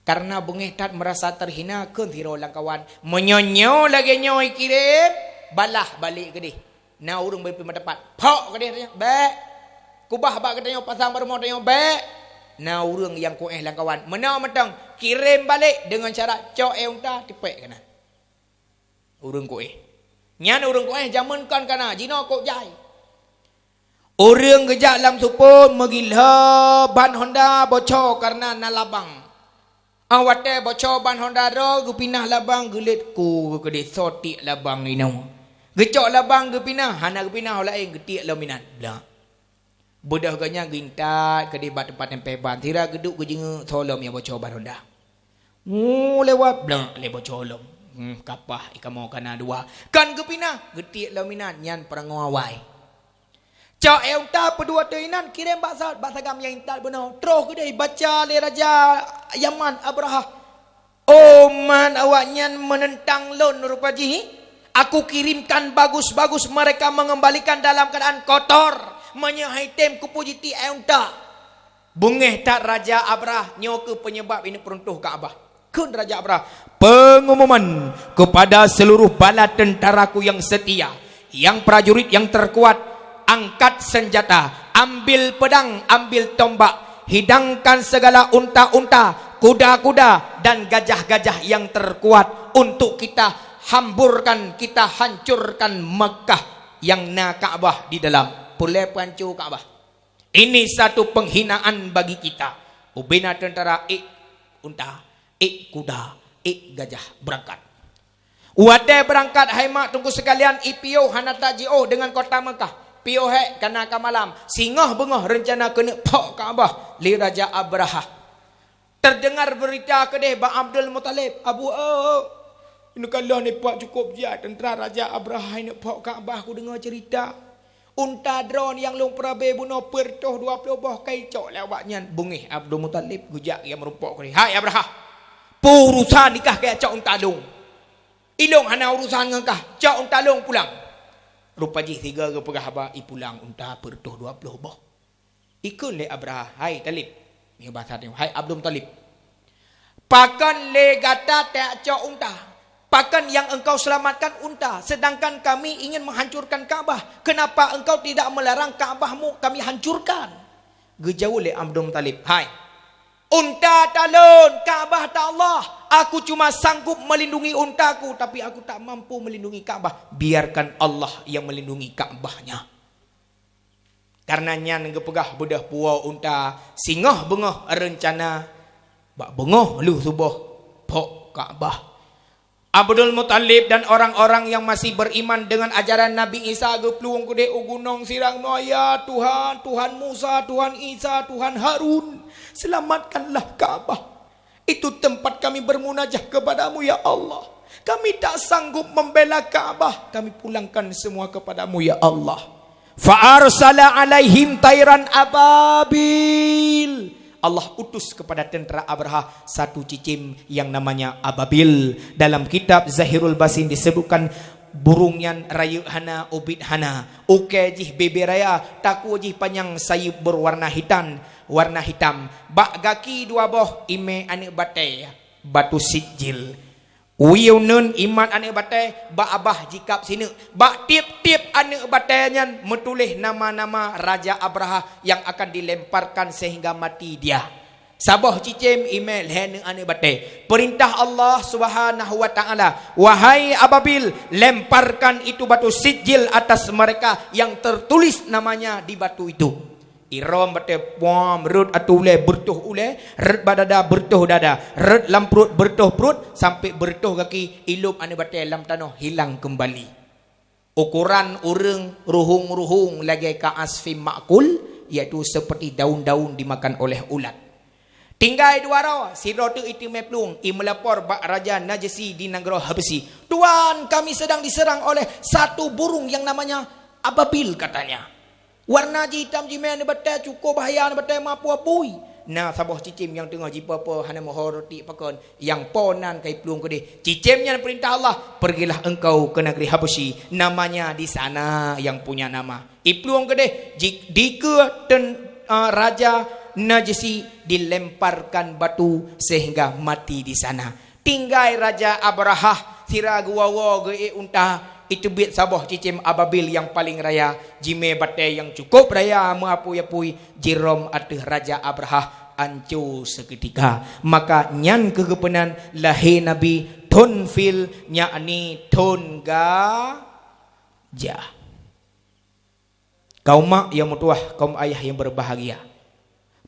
Karena beungéh that merasa terhina, kheun sidroe lam kawan, "Meunyoe nyoe lagée nyoe ikirém, balah balek keudeh." Na ureuëng beupi meuteumpat, "Phok keudeh tanyoe, bék! Kubah bak geutanyoe, pasang bak rumoh tanyoe, bék!" Na ureuëng nyang kuéh lam kawan, "Meunoe mantong, kirém balek deungon syarat cok éh unta tipék keunan." Ureuëng kuéh. Nyan ureuëng kuéh jamén kon kana, jinoe kok jai. Ureuëng geujak lam supôt meugilho ban honda boco karena na labang. Ah, watée boco ban honda droe geupinah labang, geulét ku geukeudeh soe tiek labang inoe. Geucok labang geupinah, hana geupinah ho laén, geutiek lom inan. Blah. Beudôh geuh nyan geuintat keudeh bak teumpat tempéh ban, sira geuduek geujeungeuk soe lom nyang boco ban honda. Ngu lewat, blah, lé boco lom. Hmm, kapah ikamoe kana dua. Kan geupinah, geutiek lom inan, nyan peurangoe awai. Cok éh unta peudua teuh inan, kirém bak sa-, bak sagam nyang intat bunoe. Troh keudeh baca lé raja Yaman Abrahah. Oh man, awaknyan menentang lôn rupa jih. Aku kirimkan bagus-bagus, mereka mengembalikan dalam keadaan kotor. Meunyoe hai tem kupeujitiek éh unta. Beungéh that Raja Abrahah, nyoe keuh peunyeubab ineuk peuruntoh Ka'bah. Kheun Raja Abrahah, "Pengumuman kepada seluruh bala tentaraku yang setia, yang prajurit yang terkuat, angkat senjata, ambil pedang, ambil tombak, hidangkan segala unta-unta, kuda-kuda, dan gajah-gajah yang terkuat untuk kita hamburkan, kita hancurkan Makkah yang na Ka'bah di dalam." Peureulée peuhanco Ka'bah. Ini satu penghinaan bagi kita. Ubena tentara, ék unta, ék kuda, ék gajah, berangkat. Watée berangkat, hai mak teungku sekalian, ipiôh hana tajiôh deungon kota Meukah. Piôh hék kana ka malam, singoh beungoh reuncana keuneuk phok Ka'bah lé Raja Abrahah. Terdengar berita keudeh bak Abdul Muthalib, "Abu, oh, neukalon ipak cukup jai tentara Raja Abrahah ineuk phok Ka'bah, kudeungoe cerita. Unta droe nyang lôn peurabé bunoe peuet reutôh dua ploh boh ka icok lé awaknyan." Beungéh Abdul Muthalib geujak ia meurumpok keudeh, "Hai Abrahah, peue urusan nikah kajak cok unta lôn? Ilôn hana urusan ngon kah, cok unta lôn pulang." Rupa jih sigoe geupeugah haba ipulang unta peuet reutôh dua ploh boh. Ikheun lé Abrahah, "Hai Talib," nyoe basa tanyoe, "Hai Abdul Muthalib, pakon lé gata tacok unta? Pakon nyang engkau selamatkan unta, sedangkan kami ingin menghancurkan Ka'bah? Kenapa engkau tidak melarang Ka'bahmu kami hancurkan?" Geujaweueb lé Abdul Muthalib, "Hai, unta ta lôn, Ka'bah ta Allah. Aku cuma sanggup melindungi untaku, tapi aku tak mampu melindungi Ka'bah. Biarkan Allah yang melindungi Ka'bahnya." Kareuna nyan geupeugah beudôh puwoe unta, singoh beungoh reuncana bak beungoh lheueh suboh phok Ka'bah. Abdul Muthalib dan orang-orang yang masih beriman dengan ajaran Nabi Isa geuplueng keudeh u gunong sirang noe, "Ya Tuhan, Tuhan Musa, Tuhan Isa, Tuhan Harun, selamatkanlah Ka'bah. Itu tempat kami bermunajah kepada-Mu, ya Allah. Kami tak sanggup membela Ka'bah. Kami pulangkan semua kepada-Mu, ya Allah." Fa arsala alaihim tairan ababil. Allah utus kepada tentara Abrahah satu cicém yang namanya ababil. Dalam kitab Zahirul Basin disebutkan, burung nyan rayeuk hana, ubit hana. Ukée jih bebe raya, takue jih panyang sayeuep berwarna hitam, warna hitam. Bak gaki dua boh imé aneuëk batée, batu sijil. Wie uneuen imat aneuëk batée, bak babah jikab sineuk. Bak tieb-tieb aneuëk batée nyan meutuléh nama-nama Raja Abrahah yang akan dilemparkan sehingga mati dia. Saboh cicém imé lhée neuëk aneuëk batée. Peurintah Allah Subhanahu wa Ta'ala, "Wahai ababil, lemparkan itu batu sijil atas mereka yang tertulis namanya di batu itu." Irôm batée puam, rhot ateueh ulée, beureutoh ulée, rhot bak dada, beureutoh dada, rhot lam pruet, beureutoh pruet, sampoe beureutoh gaki, ilôb aneuëk batée lam tanoh, hilang keumbali. Ukoran ureuëng ruhueng-ruhueng lagée ka asfim makul, yaitu seperti daun-daun dimakan oleh ulat. Tinggai dua droe, sidroe teuk iteumé plueng, i meulapor bak Raja Najasi di nanggroe Habasyi. "Tuan, kami sedang diserang oleh satu burung yang namanya ababil," katanya. Warna jih itam jimé, neubatée cukôp bahya, neubatée mapue bui. Na saboh cicém nyang teungoh jipoh-poh hana meuho roti pakon, nyang po nan ka iplueng keudeh. Cicém nyan peurintah Allah, "Pergilah engkau ke negeri Habasyi, namanya di sana yang punya nama." Iplueng keudeh, ji-, dikeue ten-, eh, Raja Najasyi dilemparkan batu sehingga mati di sana. Tinggai Raja Abrahah, sira geuwoe-woe geuék unta, iteubiet saboh cicém ababil nyang paleng raya, jimé batée nyang cukôp raya meuapui-apui, jirom ateueh Raja Abrahah, anco seukeutika. Maka nyan keuh geupeunan lahé Nabi thôn Fil, yakni thôn gajah. Kaum mak nyang meutuwah, kaum ayah nyang berbahagia.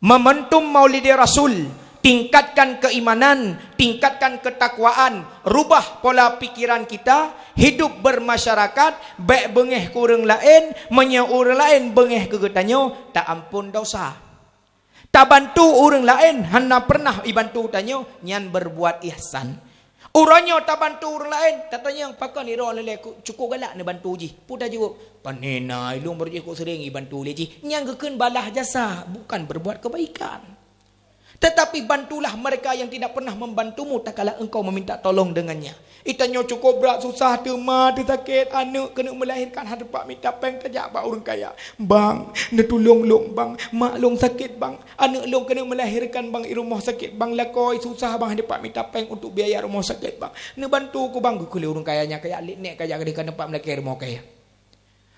Momentum Maulidi Rasul, tingkatkan keimanan, tingkatkan ketakwaan, rubah pola pikiran kita, hidup bermasyarakat, bék beungéh keu ureuëng laén, meunyoe ureuëng laén beungéh keu geutanyoe, ta-amphon dosa. Tabantu ureuëng laén hana pernah ibantu tanyoe, nyan berbuat ihsan. Uroe nyoe tabantu ureuëng laén, tatanyong pakon iroe lé-lé ku-, cukôp galak neubantu jih. Peue tajaweueb, "Pane na, ilong baru jih kok sering ibantu lé jih." Nyang geukheun balah jasa, bukan berbuat kebaikan. Tetapi bantulah mereka yang tidak pernah membantumu tatkala engkau meminta tolong dengannya. Itanyoe cukôp brat susah, teuma teusakét, aneuëk keuneuk meulahérkan hana teumpat mita péng, tajak bak ureuëng kaya. "Bang, neutulông lông, Bang. Mak lông sakét, Bang. Aneuëk lông keuneuk meulahérkan, Bang, i rumoh sakét, Bang. Lakoe susah, Bang, hana teumpat mita péng untuk biaya rumoh sakét, Bang. Neubantu ku, Bang." Geukheun lé ureuëng kaya nyan, kaya lé nèk kaya keudeh ka teumpat meulakée rumoh kaya.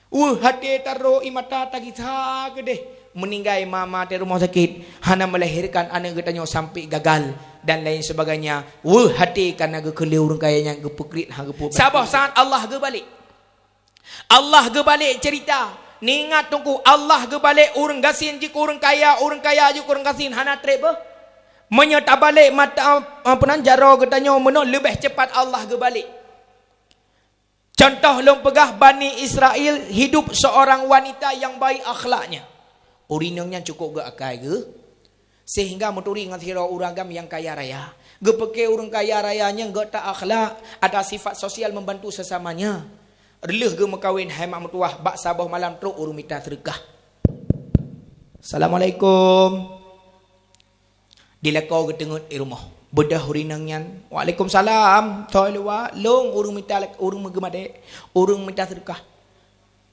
Weueh até tarô ie mata tagisa keudeh, meuninggai mama teuh rumoh sakét, hana meulahérkan aneuëk geutanyoe sampai gagal, dan lain sebagainya. Weueh até kana geukheun lé ureuëng kaya nyan, geupeukriet hana geupeubacut. Saboh saát Allah geubalek. Allah geubalek ceurita. Ingat Teungku, Allah geubalek ureuëng gasien jeuet keu ureuëng kaya, ureuëng kaya jeuet keu ureuëng gasien, hana treb beuh. Meunyoe tabalek mata, apa nan, jaroe geutanyoe meunoe, leubeh cepat Allah geubalek. Contoh lôn peugah, Bani Israel hidup seorang wanita yang baik akhlaknya. Ureuëng inong nyan cukôp gét akai geuh, sehingga meuturi ngon sidroe ureuëng agam nyang kaya raya. Geupeuke ureuëng kaya raya nyan gét that akhlak, ada sifat sosial, membantu sesamanya. Lheueh geumeukawen, hai mak meutuwah, bak saboh malam trok ureuëng mita seudeukah. "Assalamualaikum." Dilakoe geuteungeut i rumoh. Beudôh ureuëng inong nyan, "Waalaikumsalam. Soe i luwa?" "Lôn ureuëng mita lak-, ureuëng meugeumadé, ureuëng mita seudeukah."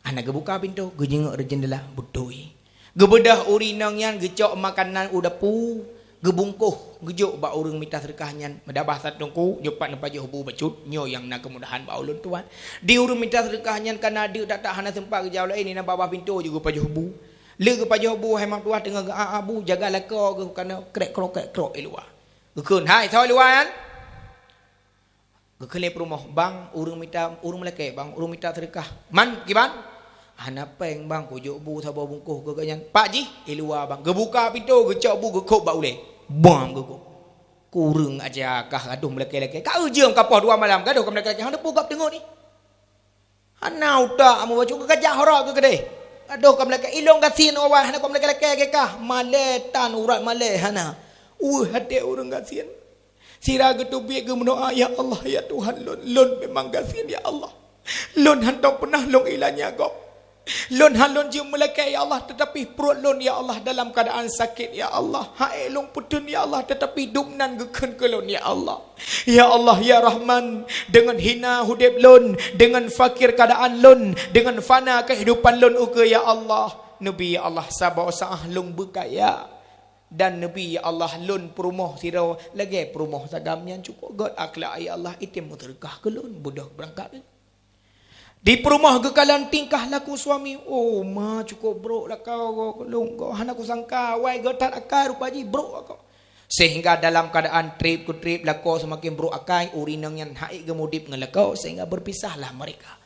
Hana geubuka pintoe, geujeungeuk rot jeundela, beutôi. Geubeudôh ureuëng inong nyan, geucok makanan u dapu, geubungkoh, geujok bak ureuëng mita seudeukah nyan. "Meudah basa Teungku, nyoe pat neupajoh bu bacut, nyoe nyang na keumudahan bak ulôn tuan." Di ureuëng mita seudeukah nyan kana deuk that-that, hana seumpat geujaweueb laén, inan babah pintoe jeuet geupajoh bu. Lheueh geupajoh bu, hai mak meutuwah, teungoh geu-a-a bu, jaga lakoe geuh kana krek-krok, krek-krok i luwa. Geukheun, "Hai, soe i luwa nyan?" Geukheun lé peurumoh, "Bang, ureuëng mita, ureuëng meulakée, Bang, ureuëng mita seudeukah." "Man, kiban?" "Hana péng, Bang, kujok bu saboh bungkoh keu gobnyan." "Pak jih?" "I luwa, Bang." Geubuka pintoe, geucok bu, geukhôb bak ulée. Bam, geukhôb. Kureueng aja kah, gadôh meulakée-lakée. Ka ujong ka poh dua malam, gadôh ka meulakée-lakée. Hana peue gob teungeut nyoe. Hana utak meubacut, geukajak horok geuh keudeh. Gadôh ka meulakée, ilong gasien awai, hana gob meulakée-lakée keu kah. Malée tan urat malée hana. Weueh até ureuëng gasien. Sira geuteubiet geumeudoá, "Ya Allah, ya Tuhan lôn, lôn memang gasien, ya Allah. Lôn hantom peunah lôn ilanya gob. Lôn han lôn jeuet meulakée, ya Allah, tetapi pruet lôn, ya Allah, dalam keadaan sakét, ya Allah. Hak ék lôn peuteun, ya Allah, tetapi dum nan geukheun keu lôn, ya Allah. Ya Allah, ya Rahman, deungon hina udeb lôn, deungon fakir keadaan lôn, deungon fana kehidupan lôn ukeue, ya Allah. Neubi, ya Allah, saboh saát lôn beukaya." Dan neubi, "Ya Allah, lôn peurumoh sidroe lagée peurumoh si agam nyan, cukôp gét akhlak, ya Allah, item meuseudeukah keu lôn, beudôh beurangkat." Di peurumoh geukalon tingkah laku suami, "Oh, ma, cukôp brok lakoe gob keu lôn gob, hana kusangka, wai gét that akai rupa jih brok lakoe." Sehingga dalam keadaan treb keu treb, lakoe seumaken brok akai, ureuëng inong nyan han ék geumudeb ngon lakoe, sehingga berpisahlah mereka.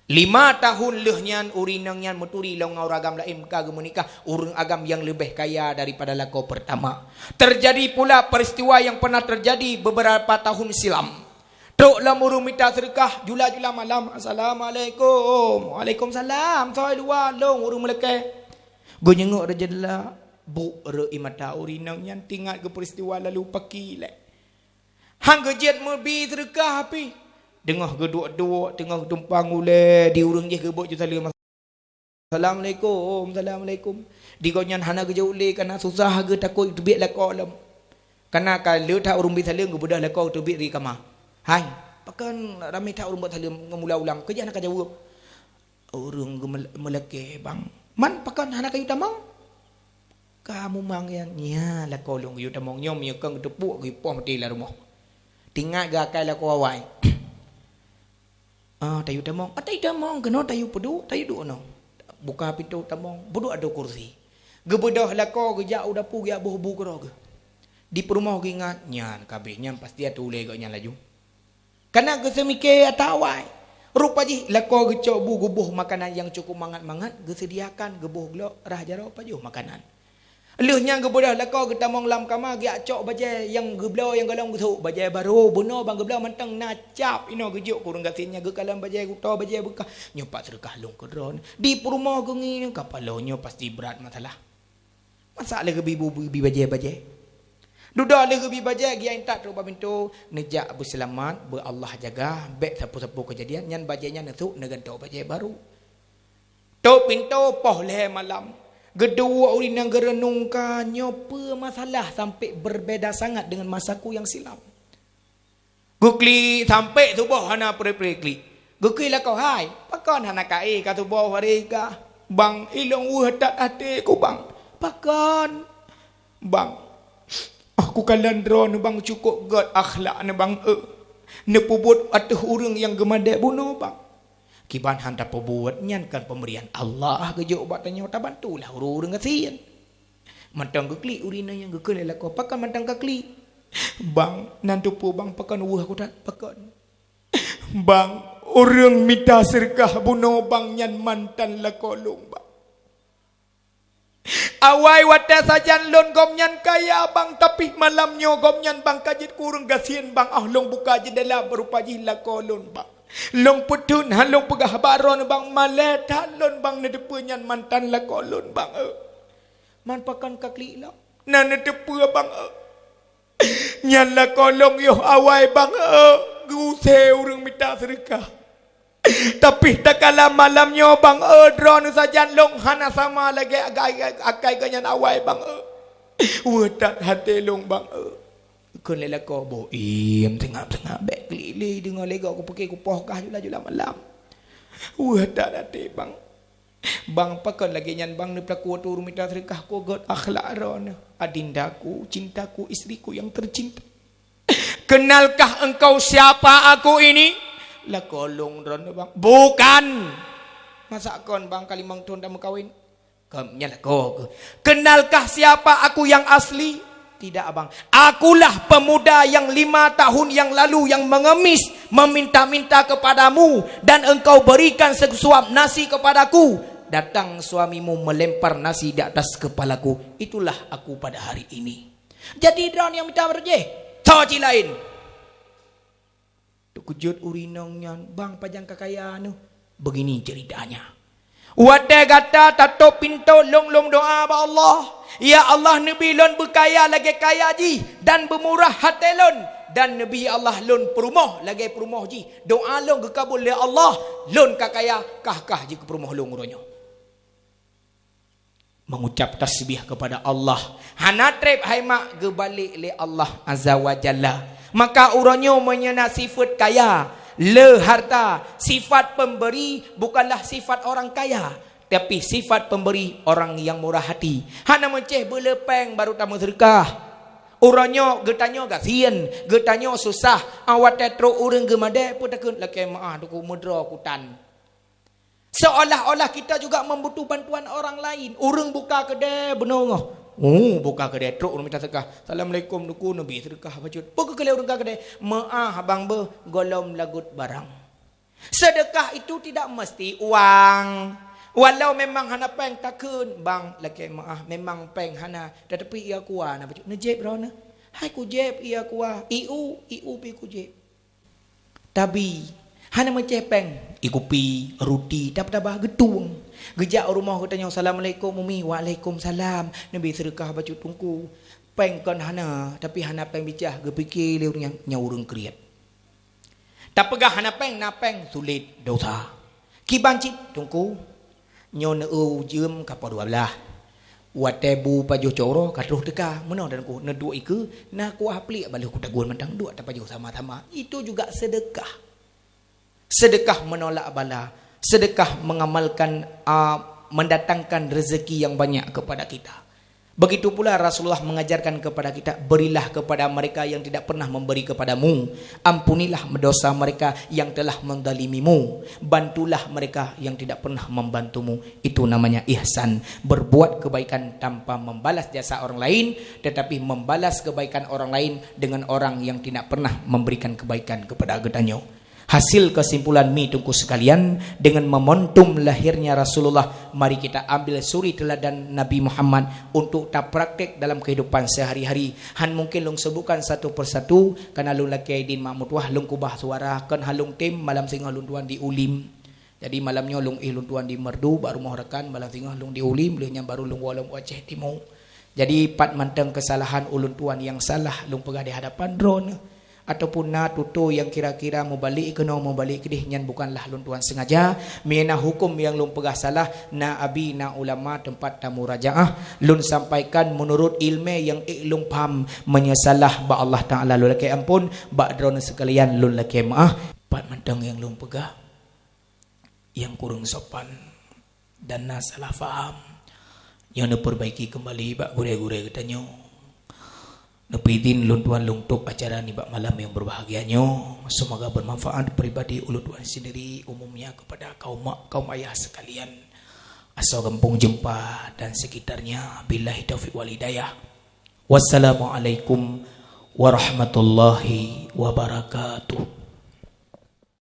Lima tahun lheueh nyan, ureuëng inong nyan meuturi lom ngon ureuëng agam laén, ka geumeunikah, ureuëng agam nyang leubeh kaya daripada lakoe peurtama. Terjadi pula peristiwa yang pernah terjadi beberapa tahun silam. Trok lom ureuëng mita seudeukah, jula-jula malam, "Assalamualaikum." "Waalaikumsalam. Soe i luwa?" "Lôn ureuëng meulakée." Geujeungeuk rot jeundela, buk rot ie mata ureuëng inong nyan teuingat keu peristiwa lalu, pakri lé. Han geujeuet meubi seudeukah pih. Teungoh geuduek-duek, teungoh geutumpang ulée, di ureuëng jih geubeuet ju saleuem. "Assalamualaikum, assalamualaikum." Di gobnyan hana geujaweueb lé, kana susah geutakot teubiet lakoe lom. Kana ka le that ureuëng bi saleuem geubeudôh lakoe teubiet di kama. "Hai, pakon ramé that ureuëng buet saleuem ngon mula ulang?" Keujak hana ka jaweueb. "Ureuëng geumel-, meulakée, Bang." "Man pakon hana kayue tamong?" "Ka mumang nyan, nyan lakoe lôn geuyue tamong nyoe, meunyoe kon geuteupue geuyue poh maté lam rumoh. Tingat geuakai lakoe awai." "Ah, tayue tamong." "Ah, tayue tamong, keunoe tayue peuduek, tayue duek nyoe." Buka pintoe tamong, peuduek ateueh kursi. Geubeudôh lakoe geujak u dapu geujak boh bu keudroe geuh. Di peurumoh geuingat, nyan ka abéh nyan pasti ateueh ulée gobnyan laju. Kana geuseumike ata awai. Rupa jih lakoe geucok bu geuboh makanan nyang cukup mangat-mangat, geuseudiakan geuboh glok rhah jaroe pajoh makanan. Lheueh nyan geubeudôh lakoe geutamong lam kama geujak cok bajée nyang geubloe nyang gohlom geusôk, bajée barô bunoe ban geubloe mantong na cap inoe geujok keu ureuëng gasien nyan geukalon bajée geuto bajée beukah. "Nyoe pat seudeukah lôn keu droeneuh." Di peurumoh geungieng, "Kapalo nyoe pasti brat masalah." Masak lé geubi bu-, geubi bajée-bajée. Dudoe lé geubi bajée, geujak intat trok bak pintoe, neujak beuseulamat, beu Allah jaga, bék sapeue-sapeue keujadian, nyan bajée nyan neusôk neugantoe bajée barô. Trok pintoe poh lhée malam. Geuduek ureuëng nyang geureunungka nyoe peue masalah sampai berbeda sangat dengan masaku nyang silam. Geuklik sampai suboh hana pre-pre klik. Geuklik lakoe, "Hai, pakon hana ka-e ka suboh hari gah?" "Bang, ilôn weueh that até ku, Bang." "Pakon?" "Bang, ah, kukalon droeneuh, Bang, cukup gét akhlak neuh, Bang, eh. Neupeubuet ateueh ureuëng nyang geumadé bunoe, Bang." "Kiban hana tapeubuet, nyan kan pemberian Allah geujok bak tanyoe, tabantulah ureuëng-ureuëng gasien." Mantong geuklik ureuëng inong nyan, geukheun lé lakoe, "Pakon mantong ka klik?" "Bang, nan teupeue, Bang, pakon weueh aku that, pakon?" "Bang, ureuëng mita seudeukah bunoe, Bang, nyan mantan lakoe lôn, Bang. Awai watée sajan lôn gobnyan kaya, Bang, tapi malam nyoe gobnyan, Bang, ka jeuet keu ureuëng gasien, Bang, ah, lôn buka jeundela beurupa jih lakoe lôn, Bang. Lôn peutheun hán lôn peugah bak droeneuh, Bang, malée that lôn, Bang, neuteupeue nyan mantan lakoe lôn, Bang, eh." "Man pakon ka klik lom?" "Na neuteupeue, Bang, eh. Nyan lakoe lôn yoh awai, Bang, eh, geuuse ureuëng mita seudeukah. Tapi takala malam nyoe, Bang, eh, droeneuh sajan lôn hana sama lagée akai, akai geuh nyan awai, Bang, eh. Weueh that até lôn, Bang, eh." Kheun lé lakoe, "Boh iem, seungab-seungab bék klik lé, deungoe lé gob kupiké kupoh kah jula-jula malam. Weueh that até, Bang." "Bang, pakon lagée nyan, Bang, neupeulaku ateueh ureuëng mita seudeukah, kok gét akhlak droeneuh? Adindaku, cintaku, istriku yang tercinta. Kenalkah engkau siapa aku ini?" "Lakoe lôn droeneuh, Bang." "Bukan." "Masa kon, Bang, ka limong thon tameukawen?" "Kon nyan lakoe keuh." "Kenalkah siapa aku yang asli?" "Tidak, Abang." "Akulah pemuda yang lima tahun yang lalu yang mengemis, meminta-minta kepadamu, dan engkau berikan sesuap nasi kepadaku. Datang suamimu melempar nasi di atas kepalaku. Itulah aku pada hari ini." "Jadi droeneuh nyang mita barô jéh? Soe cit laén?" Teukeujot ureuëng inong nyan, "Bang, pajan ka kaya neuh?" "Begini ceritanya. Watée gata tatôp pintoe lôn, lôn doá bak Allah, 'Ya Allah, neubi lôn beukaya lagée kaya jih dan beumurah até lôn, dan neubi Allah lôn peurumoh lagée peurumoh jih. Doá lôn geukabul lé Allah, lôn ka kaya, kah-kah jih keu peurumoh lôn uroe nyoe.'" Mengucap tasbih kepada Allah. Hana treb hai mak geubalek lé Allah Azza wa Jalla. Maka uroe nyoe meunyoe na sifeuet kaya, le harta, sifat pemberi bukanlah sifat orang kaya, tapi sifat pemberi orang yang murah hati. Hana meucéh beule péng baru tameuseudeukah. Uroe nyoe geutanyoe gasien, geutanyoe susah, awai watée trok ureuëng geumadé peutakheun lakée meuáh duku meudroe kutan. Seolah-olah kita juga membutuh bantuan orang lain. Ureuëng buka keudée beunongoh. Uh, buka keudée trok ureuëng mita seudeukah. "Assalamualaikum, Teungku, neubi seudeukah bacut." Peue keu keu lé ureuëng ka keudée? "Meuáh, Abang, beuh, gohlom lagut barang." Sedekah itu tidak mesti uang. Walau memang hana péng takheun, "Bang, lakée meuáh, memang péng hana, tetapi ie kuah na bacut." Neujép droeneuh. "Hai kujép ie kuah, ieu, ieu pi kujép." Tabi, hana meucéh péng, ie kupi, ruti, taba-taba geutueng. Geujak u rumoh geutanyoe, "Assalamualaikum, Umi." "Waalaikumsalam." Neubi seudeukah bacut Teungku. Péng kon hana, tapi hana péng bicah, geupike lé ureuëng nyan, nyan ureuëng kriet. Tapeugah hana péng, na péng, sulet, dosa. Kiban cit, Teungku. Nyoe neu-eu jeuem ka poh dua blaih. Watée bu pajoh cot uroe ka troh teuka. Meunoe dan ku neuduek ikeue, na kuah pliek baloh kutagun mantong duek tapajoh sama-sama. Itu juga sedekah. Sedekah menolak bala. Sedekah mengamalkan, a, mendatangkan rezeki yang banyak kepada kita. Begitu pula Rasulullah mengajarkan kepada kita, "Berilah kepada mereka yang tidak pernah memberi kepadamu. Ampunilah dosa mereka yang telah mendalimimu. Bantulah mereka yang tidak pernah membantumu." Itu namanya ihsan. Berbuat kebaikan tanpa membalas jasa orang lain, tetapi membalas kebaikan orang lain dengan orang yang tidak pernah memberikan kebaikan kepada geutanyoe. Hasil kesimpulan mi teungku sekalian, dengan momentum lahirnya Rasulullah, mari kita ambil suri teladan Nabi Muhammad untuk tapraktek dalam kehidupan sehari-hari. Han mungkin lôn sebutkan satu persatu, karena lôn lakée idin mak meutuah, lôn kubah suara, kon han lôn tem malam singoh lôn tuan di Ulim. Jadi malam nyoe lôn éh lôn tuan di Merdu, bak rumoh rakan, malam singoh lôn di Ulim, lheueh nyan baru lôn woe lom u Aceh Timu. Jadi pat mantong kesalahan ulôn tuan nyang salah lôn peugah di hadapan droeneuh, ataupun na tutoe nyang kira-kira mubalek keunoe mubalek keudeh, nyan bukanlah lôn tuan sengaja. Meunyo na huköm nyang lôn peugah salah, na abi, na ulama teumpat tamurajaah. Lôn sampaikan meunurot iéleumé nyang ék lôn paham. Meunyo salah, bak Allah Taala lôn lakée amphon, bak droeneuh sekalian lôn lakée meuáh. Pat mantong nyang lôn peugah nyang kureueng sopan dan na salah faham, nyoe neupeubaiki keumbali bak gurée-gurée geutanyoe. Neupeuidin lôn tuan lôn tôb acara nibak malam nyang beubahgia nyoe. Semoga bermanfaat pribadi ulôn tuan sendiri, umumnya kepada kaum mak, kaum ayah sekalian, asoe gampông Jeumpa dan sekitarnya. Billahi taufiq wal hidayah. Wassalamualaikum warahmatullahi wabarakatuh.